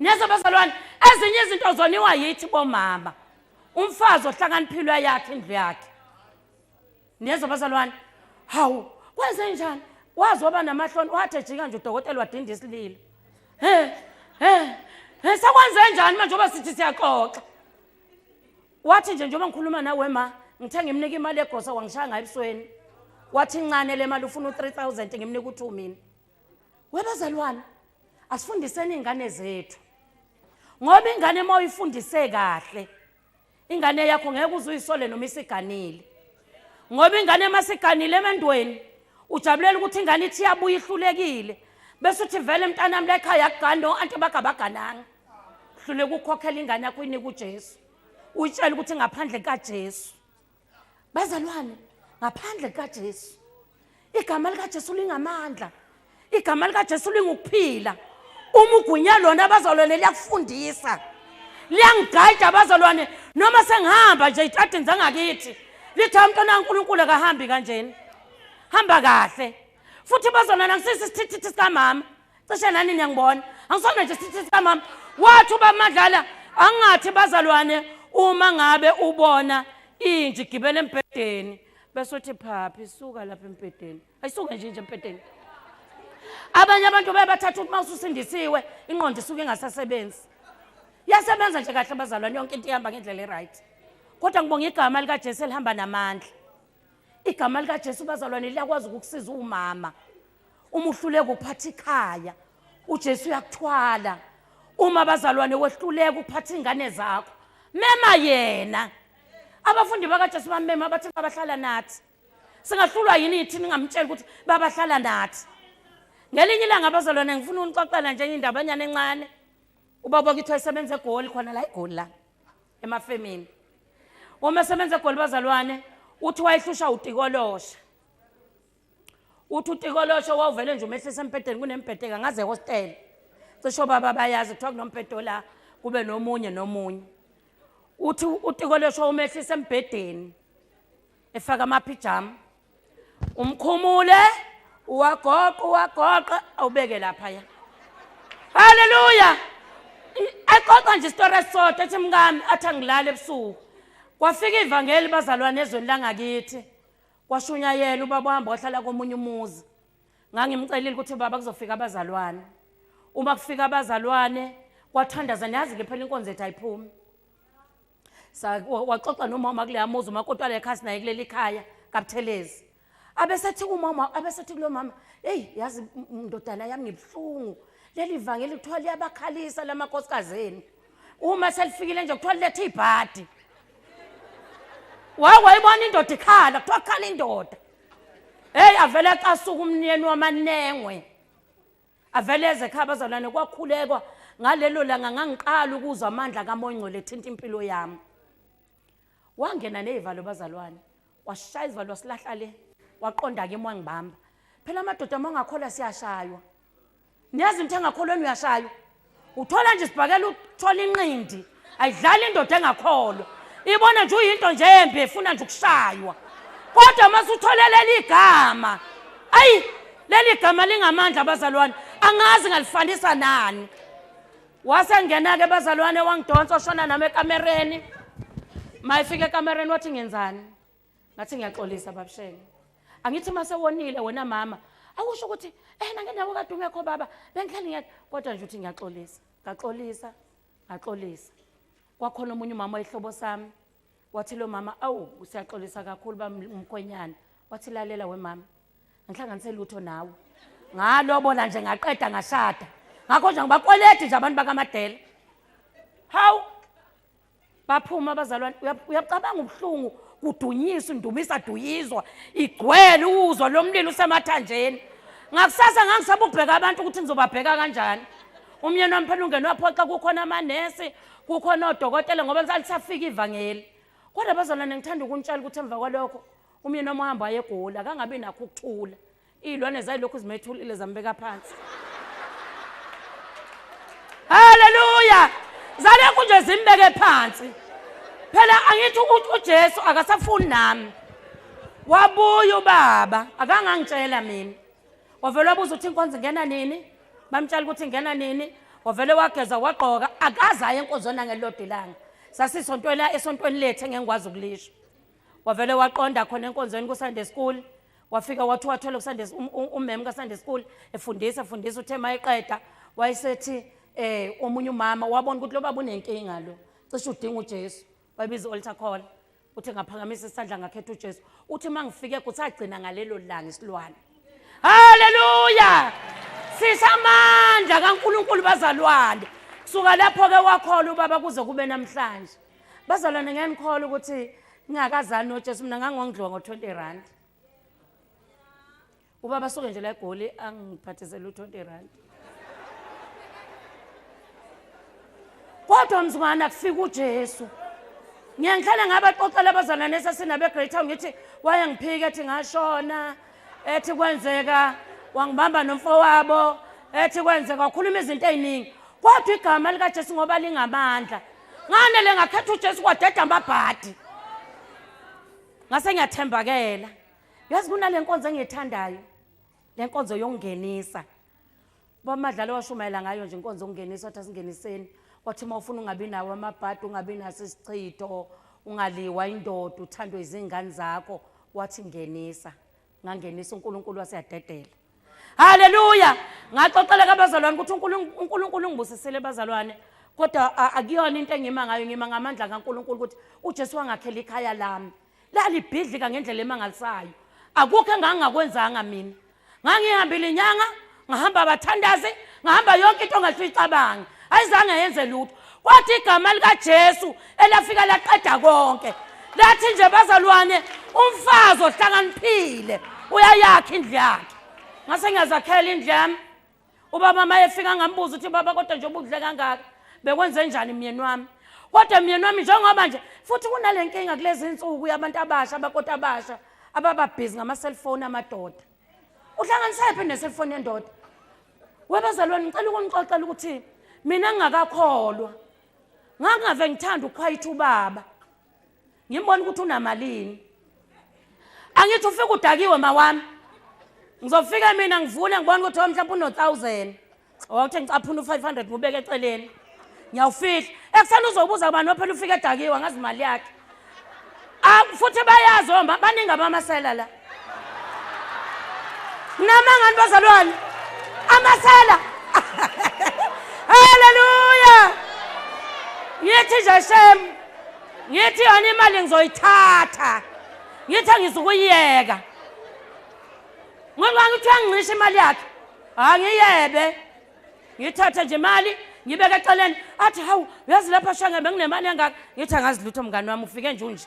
Niyeza bazalwane, ezinye izinto zoniwa yithi bomama. Umfazi ohlakaniphile uyakha indlu yakhe. Niyeza bazalwane, hawu kwenze njani? Wazi waba namahloni, wathi ejika nje udokotela wadinda isililo. He he sekwenze njani manje ngoba sithi siyaxoxa? Wathi nje njengoba ngikhuluma nawe ma, ngithe ngimnika imali yegrosa wangishaya ngayo ebusweni. Wathi incane le mali ufuna u3000 ngimnika u2 mina. Webazalwane, asifundiseni ingane zethu. Ngoba ingane uma uyifundise kahle, ingane yakho ngeke uze uyisole noma isiganile. Ngoba ingane masiganile emendweni, ujabulela ukuthi ingane ithi iyabuya ihlulekile. Bese uthi vele mntanami la ekhaya akugani no anti bagabagananga. Hluleka ukukhokhela ingane yakho uyinike uJesu. Uyitshela ukuthi ngaphandle kaJesu. Bazalwane, ngaphandle kaJesu. Igama likaJesu lingamandla. Igama likaJesu lingukuphila. Uma ugunya lona abazalwane liyakufundisa. Liyangigayida abazalwane noma sengihamba nje itadini zangakithi. Lithi umntwana kaNkuluNkulu akahambi kanjena. Hamba kahle. Futhi bazalwane angisisi isithithithi sikamama. Cishe nani niyangibona. Angisona nje isithithithi sikamama. Wathi ubaMadlala angathi bazalwane uma ngabe ubona inja igibele embhedeni bese uthi phaphi suka lapha embhedeni. Ayisuke nje nje embhedeni. Abanye abantu bayabathatha ukuthi mawususindisiwe ingqondo isuke ingasasebenzi. Iyasebenza nje kahle bazalwane yonke into ihamba ngendlela eright. Kodwa ngibonga igama likaJesu elihamba namandla. Igama likaJesu bazalwane liyakwazi ukukusiza umama. Uma uhluleka ukuphatha ikhaya, uJesu uyakuthwala. Uma bazalwane wehluleka ukuphatha ingane zakho, mema yena. Abafundi bakaJesu bamema bathi babahlala nathi. Singahlulwa yini yithi ningamtshela ukuthi babahlala nathi? Ngelinye ilanga bazalwane ngifuna unixoxela nje indabanyana encane. Ubaba kithi wayesebenza eGoli khona la eGoli la emafemini. Uma esebenza eGoli bazalwane uthi wayehlusha utikolosha. Uthi utikolosha wawuvele nje umehlisa embhedeni kunembhedeka ngaze ehostel. Cishe obaba bayazi kuthiwa kunombhedo la kube nomunye nomunye. Uthi utikolosho umehlisa embhedeni efaka amapijama, umkhumule, uwagoqa uwagoqa, awubeke laphaya. Haleluya. Axoxa nje isitori esisodwa, ethi mkami athi angilale ebusuku. Kwafika ivangeli bazalwane ezweni langakithi, kwashunyayela ubaba wahamba wahlala komunye umuzi. Ngangimcelile ukuthi baba kuzofika abazalwane. Uma kufika abazalwane kwathandaza, niyazi ke phela inkonzo ethu ayiphumi. Waxoxa nomama kuleya muzi, umakoti wale khasi naye kuleli khaya kaButhelezi. Abesethi kumama, abesethi kulo mama, hey yazi ndodana yami ngibuhlungu, leli vangeli kuthiwa liyabakhalisa lamakhosikazi enu. Uma selifikile nje kuthiwa lilethe ibhadi. Wayibona indoda ikhala, kuthiwa khala indoda. Hey avele aqasuka umnyeni wamanengwe. Avele eze ekhaya bazalwane, kwakhulekwa ngalelo langa ngangiqala ukuzwa amandla kaMoya Ongcwele ethinta impilo yami. Wangena nezivalo bazalwane, washaya izivalo wasilahla le, waqonda ke wangibamba. Phela amadoda uma ungakholwa siyashaywa. Niyazi into engakholweni uyashaywa. Uthola nje isibhakela, uthola inqindi, ayidlali indoda engakholwa. Ibona nje uyinto nje embi efuna nje ukushaywa. Kodwa mase uthole leli gama, ayi leli gama lingamandla bazalwane, angazi ngalifanisa nani. Wasengena ke bazalwane wangidonsa washona nami ekamereni. Mayifika ekamereni wathi ngenzani? Ngathi ngiyaxolisa babushenge. Angithi mase wonile wena mama, awusho ukuthi nangenawo kade ungekho baba, bengihlale ngiyakho, kodwa nje uthi ngiyaxolisa. Ngaxolisa, ngaxolisa. Kwakhona omunye umama oyihlobo sami, wathi lo mama, awu siyaxolisa kakhulu bamkhwenyana. Wathi lalela we mama, ngihlanganise lutho nawe. Ngalobola nje ngaqeda ngashada. Ngakho nje ngibakweleti nje abantu bakaMadela. Hawu, baphuma abazalwane. Uyacabanga ubuhlungu, kudunyiswa indumisa duyizwa, igcwele uzwa lo mlilo usemathanjeni. Ngakusasa ngangisaba ukubheka abantu ukuthi ngizobabheka kanjani. Umyeni wami phela ungene waphoxa, kukhona amanesi, kukhona odokotela, ngoba lisafika ivangeli. Kodwa bazalwane ngithanda ukunitshela ukuthi emva kwalokho umyeni wami wahamba wayegula, akangabi nakho ukuthula. Iy'lwane zayilokhu zimethulile zambeka phansi. Haleluya! Zalokhu nje zimbeke phansi. Phela angithi uJesu akasafuni nami. Wabuya ubaba, akangangitshela mina. Wavele wabuza ukuthi inkonzo ingena nini? Bamtshela ukuthi ingena nini? Wavele wageza wagqoka, akaze aye enkonzweni nangelilodwa ilanga. Sasisontwela esontweni lethu engengikwazi ukulisho. Wavele waqonda khona enkonzweni ku-Sunday school. Wafika wathi wathola ku-Sunday umem ka-Sunday school efundisa efundisa, uthe mayeqeda wayesethi omunye umama wabona ukuthi lo baba unenkinga lo, cishe udinga uJesu. Wayibiza i-altar call, uthi ngaphakamisa isandla ngakhetha uJesu. Uthi mangifike kuthi agcina ngalelo langa isilwane. Haleluya! Sisamandla kaNkulunkulu bazalwane. Kusuka lapho ke wakholwa ubaba kuze kube namhlanje. Bazalwane ngiyanikholwa ukuthi ngingakazani noJesu, mina ngangondliwa ngo-20 rand. Ubaba suke nje la eGoli angiphathisele u-20 rand. Kodwa mzukwana kufika uJesu. Ngiyangihlala ngabaxoxela abazalwane esasinabe Great Town, ngithi wayengiphika ethi ngashona, ethi kwenzeka wangibamba nomfowabo, ethi kwenzeka wakhuluma izinto eziningi. Kodwa igama likaJesu ngoba lingamandla. Nganele ngakhetha uJesu kwadeda amabhadi. Ngase ngiyathembakela. Yazi kunale nkonzo engiyithandayo, le nkonzo yokungenisa. Bamadlalo washumayela ngayo nje inkonzo yokungenisa, wathi asingeniseni. Wathi uma ufuna ungabi nawo amabhadi, ungabi naso isichitho, ungaliwa indoda, uthandwe izingane zakho, wathi ngenisa. Ngangenisa, uNkulunkulu waseyadedela. Haleluya! Ngaxoxela kabazalwane ukuthi uNkulunkulu ungibusisile bazalwane, kodwa akuyona into engima ngayo, ngima ngamandla kaNkulunkulu ukuthi uJesu wangakhela ikhaya lami. Lalibhidlika ngendlela emangalisayo. Akukho engangingakwenzanga mina. Ngangihambile inyanga, ngahamba abathandazi, ngahamba yonke into ongahle uyicabange. Ayizange yenze lutho. Kwathi igama likaJesu elafika laqeda konke. Lathi nje bazalwane, umfazi ohlakaniphile uyayakha indlu yakhe. Ngase ngiyazakhela indlu yami. Ubaba mayefika ngambuza ukuthi baba kodwa nje ubudle kangaka bekwenze njani myeni wami? Kodwa myeni wami njengoba nje futhi kunale nkinga kulezi insuku yabantu abasha, abakoti abasha ababa busy ngama cellphone amadoda. Uhlanganisa phi ne cellphone yendoda? Webazalwane ngicela ukunixoxela ukuthi mina ngingakakholwa. Ngangave ngithanda ukukhwayitha ubaba. Ngimbona ukuthi unamalini. Angithi ufika udakiwe mawami. Ngizofika mina ngivule ngibona ukuthi mhlawumbe uno 1000. Awuthe ngicaphuna u500 ngubeke eceleni. Ngiyawufihla. Ekuseni uzobuza ubani phela ufika edakiwe ngazi imali yakhe. Ah futhi bayazi oma baningi abamasela la. Namangani bazalwane? Amasela. Hallelujah. Ngithi nje shem. Ngithi yona imali ngizoyithatha. Ngithi angizukuyiyeka. Ngoba ngithi uyangincisha imali yakhe. Angiyebe. Ngithathe nje imali ngibeke eceleni. Athi hawu uyazi lapha shange benginemali engaka. Ngithi angazi lutho mngani wami ufike nje unje.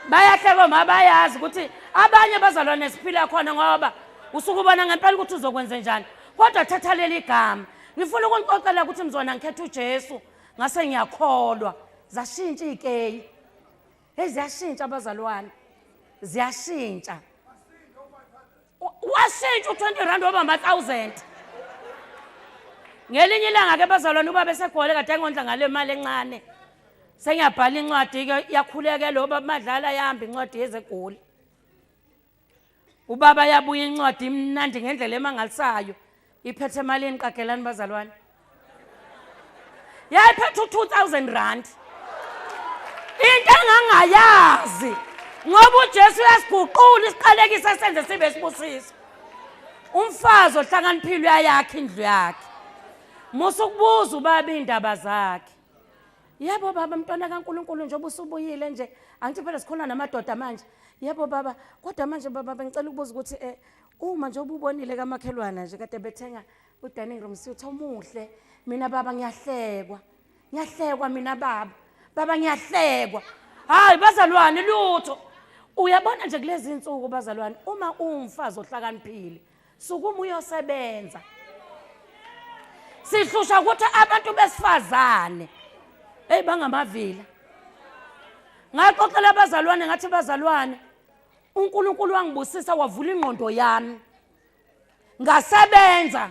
Bayahleka ma bayazi ukuthi abanye bazalwane siphila khona ngoba usuke ubona ngempela ukuthi uzokwenza njani. Kodwa thatha leli gama. Ngifuna ukunixoxela ukuthi mzwana ngikhetha uJesu ngase ngiyakholwa. Zashintsha ikeyi. Hey ziyashintsha abazalwane. Ziyashintsha. Washintsha u20 rand waba ama 1000. Ngelinye ilanga ke bazalwane ubaba esegole kade engondla ngale mali encane. Sengiyabhala incwadi ke yakhuleke lo baba Madlala yahamba incwadi yezegoli. Ubaba yabuya incwadi imnandi ngendlela emangalisayo. Iphethe emalini qagelani bazalwane. Yayiphethe u2000 rand. Into engangayazi ngoba uJesu uyasiguqula isiqalekiso senze sibe sibusiso. Umfazi ohlakaniphile uyayakha indlu yakhe. Musa ukubuza ubaba indaba zakhe. Yebo baba mntwana kaNkuluNkulu njengoba usubuyile nje angithi phela sikhona namadoda manje. Yebo baba kodwa manje baba bengicela ukubuza ukuthi uma nje ububonile kamakhelwana nje kade bethenga udining room suite omuhle mina baba ngiyahlekwa. Ngiyahlekwa mina baba. Baba ngiyahlekwa. Hayi bazalwane lutho. Uyabona nje kulezi insuku bazalwane uma umfazi ohlakaniphile sukuma uyosebenza. Sihlusha ukuthi abantu besifazane hey bangamavila. Ngaxoxela abazalwane ngathi bazalwane uNkulunkulu wangibusisa wavula ingqondo yami. Ngasebenza.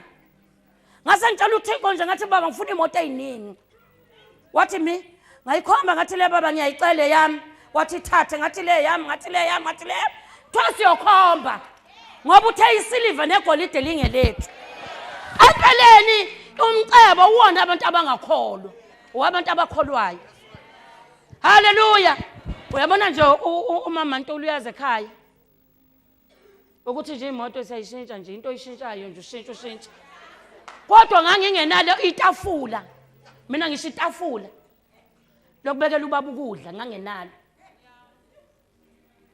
Ngase ngitshela uThixo nje ngathi baba ngifuna imoto eyiningi. Wathi mi ngayikhomba ngathi le baba ngiyayicela yami. Wathi thathe ngathi le yami ngathi le yami ngathi le. Kuthiwa siyokhomba. Ngoba uthe isiliva negolide lingelethu. Empeleni umcebo uwona abantu abangakholwa. Wabantu abakholwayo. Hallelujah. Uyabona nje umama Ntuli uyazi ekhaya. Ukuthi nje imoto isayishintsha nje into oyishintshayo nje ushintsha ushintsha. Kodwa ngangingenalo itafula. Mina ngisho itafula lokubekela ubaba ukudla ngangenalo.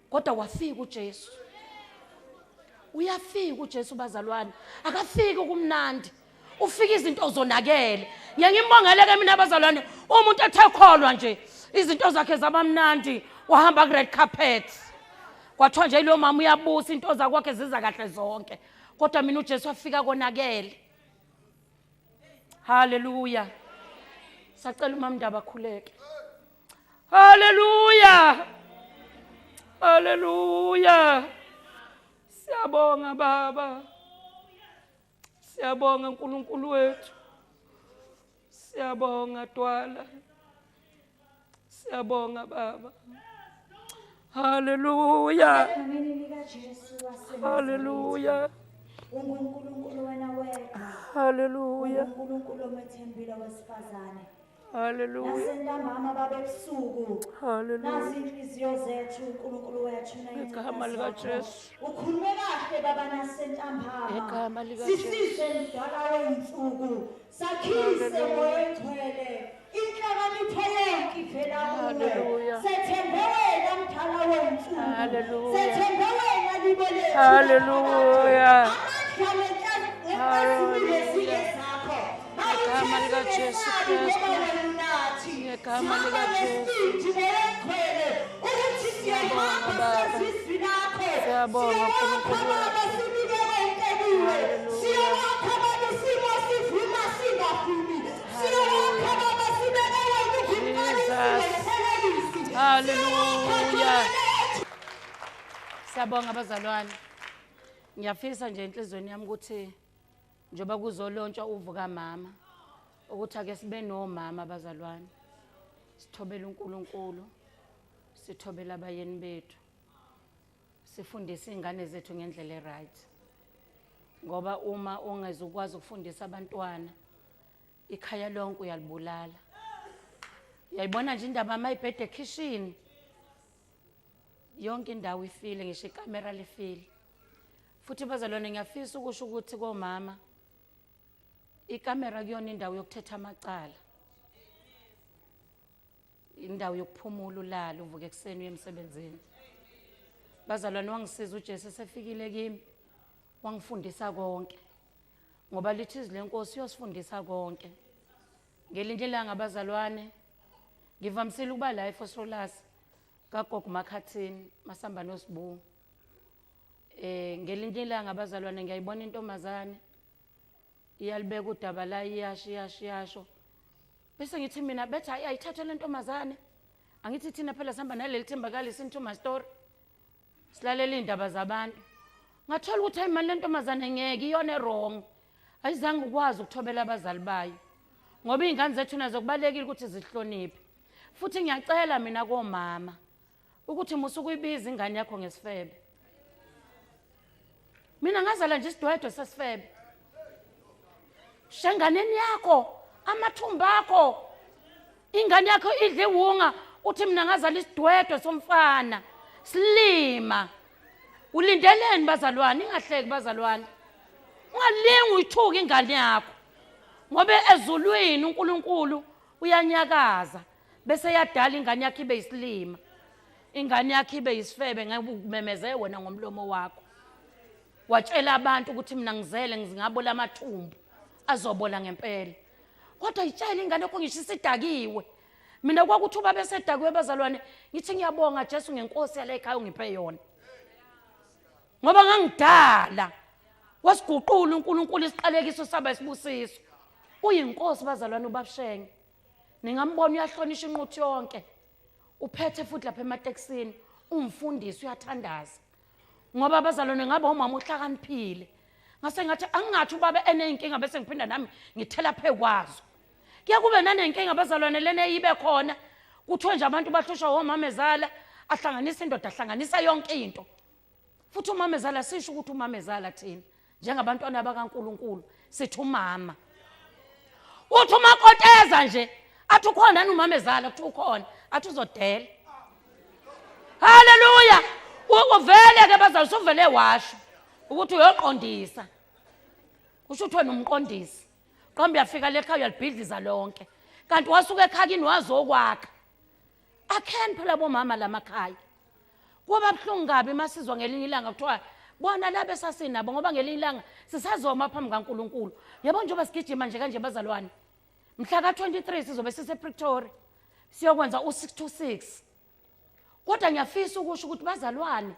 Kodwa wafika uJesu. Uyafika uJesu bazalwane. Akafiki kumnandi. Ufika izinto zonakele. Ngiyangimbongele ke mina bazalwane umuntu ethe kholwa nje izinto zakhe zabamnandi wahamba ku red carpet. Kwathiwa nje lo mama uyabusa into zakwakhe ziza kahle zonke. Kodwa mina uJesu wafika konakele. Hallelujah. Sacela umama Ndaba akhuleke. Hallelujah. Hallelujah. Siyabonga baba. Siyabonga uNkulunkulu wethu. Siyabonga Dwala. Siyabonga baba. Hallelujah. Hallelujah. UNkulunkulu wena wedwa. Hallelujah. uNkulunkulu omethembile wesifazane. Hallelujah. Nasentambama baba ebusuku. Hallelujah. Nazi inhliziyo zethu uNkulunkulu wethu Igama likaJesu. Ukhulume kahle baba nasentambama. Igama likaJesu. Sisize mdala wensuku. Sakhise moya engcwele. Inhlakanipho yonke ivela kuwe. Hallelujah. Sethembe wena mdala wensuku. Hallelujah. Sethembe wena libo lethu. Hallelujah. Amandla nenkazimulo zingezakho. Igama likaJesu Kristu. Igama likaJesu. Siyabonga Baba. Siyabonga uNkulunkulu wethu. Jesus. Hallelujah. Siyabonga abazalwane. Ngiyafisa nje enhlizweni yami ukuthi njoba kuzolontshwa uvuka mama Ukuthi ake sibe nomama abazalwane. Sithobele uNkulunkulu. Sithobele abayeni bethu. Sifundise izingane zethu ngendlela eright. Ngoba uma ungezukwazi ukufundisa abantwana, ikhaya lonke uyalibulala. Uyayibona nje indaba mayibhede ekhishini. Yonke indawo ifile, ngisho ikamera lifile. Futhi bazalwane, ngiyafisa ukusho ukuthi komama, ikamera kuyona indawo yokuthetha amacala. Indawo yokuphumula ulale uvuke ekuseni uye emsebenzini. Bazalwane, wangisiza uJesu esefikile kimi, wangifundisa konke. Ngoba lithi izwi lenkosi uyosifundisa konke. Ngelinye ilanga bazalwane, ngivamisile ukuba la eFosolasi kaGogo Makhathini masamba noSibu. Ngelinye ilanga bazalwane ngiyayibona intombazane iyalibeka udaba la, iyasho iyasho iyasho. Bese ngithi mina bethi hayi ayithathwe le ntombazane. Angithi thina phela sihamba naleli thimba ka Listen to My Story. Silalela indaba zabantu. Ngathola ukuthi hayi mani le ntombazane ngeke iyona wrong. Ayizange ukwazi ukuthobela abazali bayo. Ngoba izingane zethu nazo kubalekile ukuthi zihloniphe. Futhi ngiyacela mina komama ukuthi musu kuyibiza ingane yakho ngesifebe. Mina ngazala nje isidwedwe sesifebe. Shenganeni yakho, amathumba akho. Ingane yakho idle iwunga, uthi mina ngazala isidwedwe somfana. Silima. Ulindeleni bazalwane, ingahleki bazalwane. Ungalingi uyithuke ingane yakho. Ngoba ezulwini uNkulunkulu uyanyakaza bese yadala ingane yakho ibe isilima. Ingane yakho ibe isifebe ngeke ukumemeze wena ngomlomo wakho. Watshela abantu ukuthi mina ngizele ngizingabola amathumbu azobola ngempela. Kodwa itshela ingane yakho ngisho isidakiwe. Mina kwakuthi ubaba esedakiwe bazalwane, ngithi ngiyabonga Jesu ngenkosi yale ekhaya ungiphe yona. Ngoba ngangidala. Wasiguqula uNkulunkulu isiqalekiso saba isibusiso. Uyinkosi bazalwane uBabshenge. Ningambona uyahlonisha inquthu yonke. Uphethe futhi lapha ematekisini, umfundisi uyathandaza. Ngoba bazalwane ngabe umama uhlakaniphile. Ngase ngathi angingathi ubaba eneyinkinga bese ngiphinda nami ngithela phekwazo. Kuya kube nanenkinga bazalwane lena eyibe khona. Kuthiwe nje abantu bahlushwa omama ezala, ahlanganisa indoda, ahlanganisa yonke into. Futhi umama ezala sisho ukuthi umama ezala thina njengabantwana bakaNkuluNkulu sithi umama. Uthi umakoteza nje athi ukhona umama ezala, kuthi ukhona, athi uzodela. Haleluya! Uvele ke bazalwane usuvele washo ukuthi uyoqondisa. Kusho ukuthi wena umqondisi. Qombe uyafika le ekhaya uyalibhidliza lonke. Kanti wasuka ekhakini wazokwakha. Akheni phela bomama lamakhaya. Kuba buhlungu kabi masizwa ngelinye ilanga kuthiwa bona laba esasinabo, ngoba ngelinye ilanga sisazoma phambi kaNkuluNkulu. Yabo njengoba sigijima nje kanje bazalwane. Mhla ka-23 sizobe sisePretoria siyokwenza u-6 to 6. Kodwa ngiyafisa ukusho ukuthi bazalwane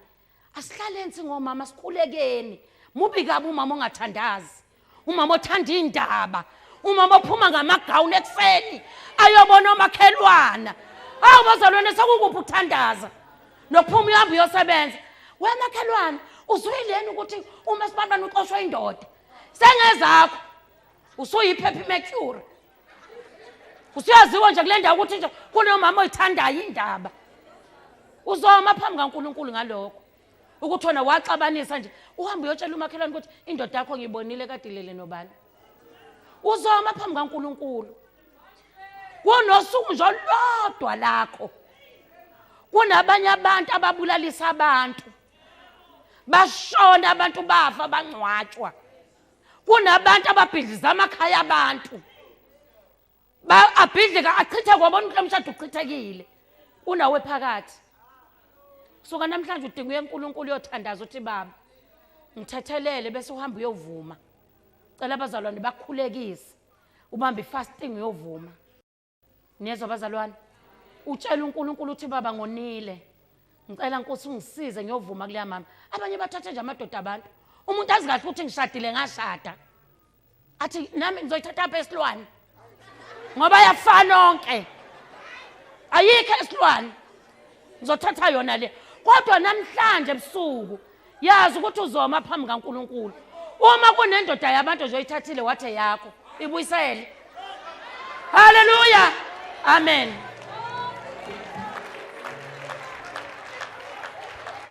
asihlaleni singomama, sikhulekeni. Mubi kabi umama ongathandazi, umama othanda indaba, umama ophuma ngamagawuni ekuseni ayobona omakhelwana. Hawu bazalwane, sekukuphi ukuthandaza nokuphuma uyahamba uyosebenza? Wemakhelwane, uzwileni ukuthi uma sibantwana uxoshwa indoda sengezakho, usuyiphepha imercury, usuyaziwa nje kule ndawo ukuthi nje kunomama oyithandayo indaba. Uzoma phambi kaNkuluNkulu ngalokho ukuthi wena waxabanisa nje, uhambe uyotshela umakhelwane ukuthi indoda yakho ngiyibonile kade ilele nobani. Uzoma phambi kaNkuluNkulu. Kunosuku nje olodwa lakho. Kunabanye abantu ababulalisa abantu, bashona abantu, bafa, bangcwatshwa. Kunabantu ababhidliza amakhaya abantu, abhidlika achithe, kwabona ukuthi umshado uchithekile, unawe phakathi. Suka namhlanje udinga uye kuNkulunkulu uyothandaza uthi baba ngithethelele, bese uhamba uyovuma. Cela abazalwane bakukhulekise, ubambe ifasting uyovuma. Niyezwa bazalwane? Utshela uNkulunkulu uthi baba ngonile, ngicela Nkosi ungisize ngiyovuma kuleya mama. Abanye bathathe nje amadoda abantu, umuntu azi kahle ukuthi ngishadile ngashada, athi nami ngizoyithatha apha esilwane ngoba ayafana onke, ayikho esilwane, ngizothatha yona le. Kodwa namhlanje ebusuku yazi ukuthi uzoma phambi kaNkuluNkulu. Uma kunendoda yabantu nje oyithathile wathi yakho, ibuyisele. Haleluya. Amen.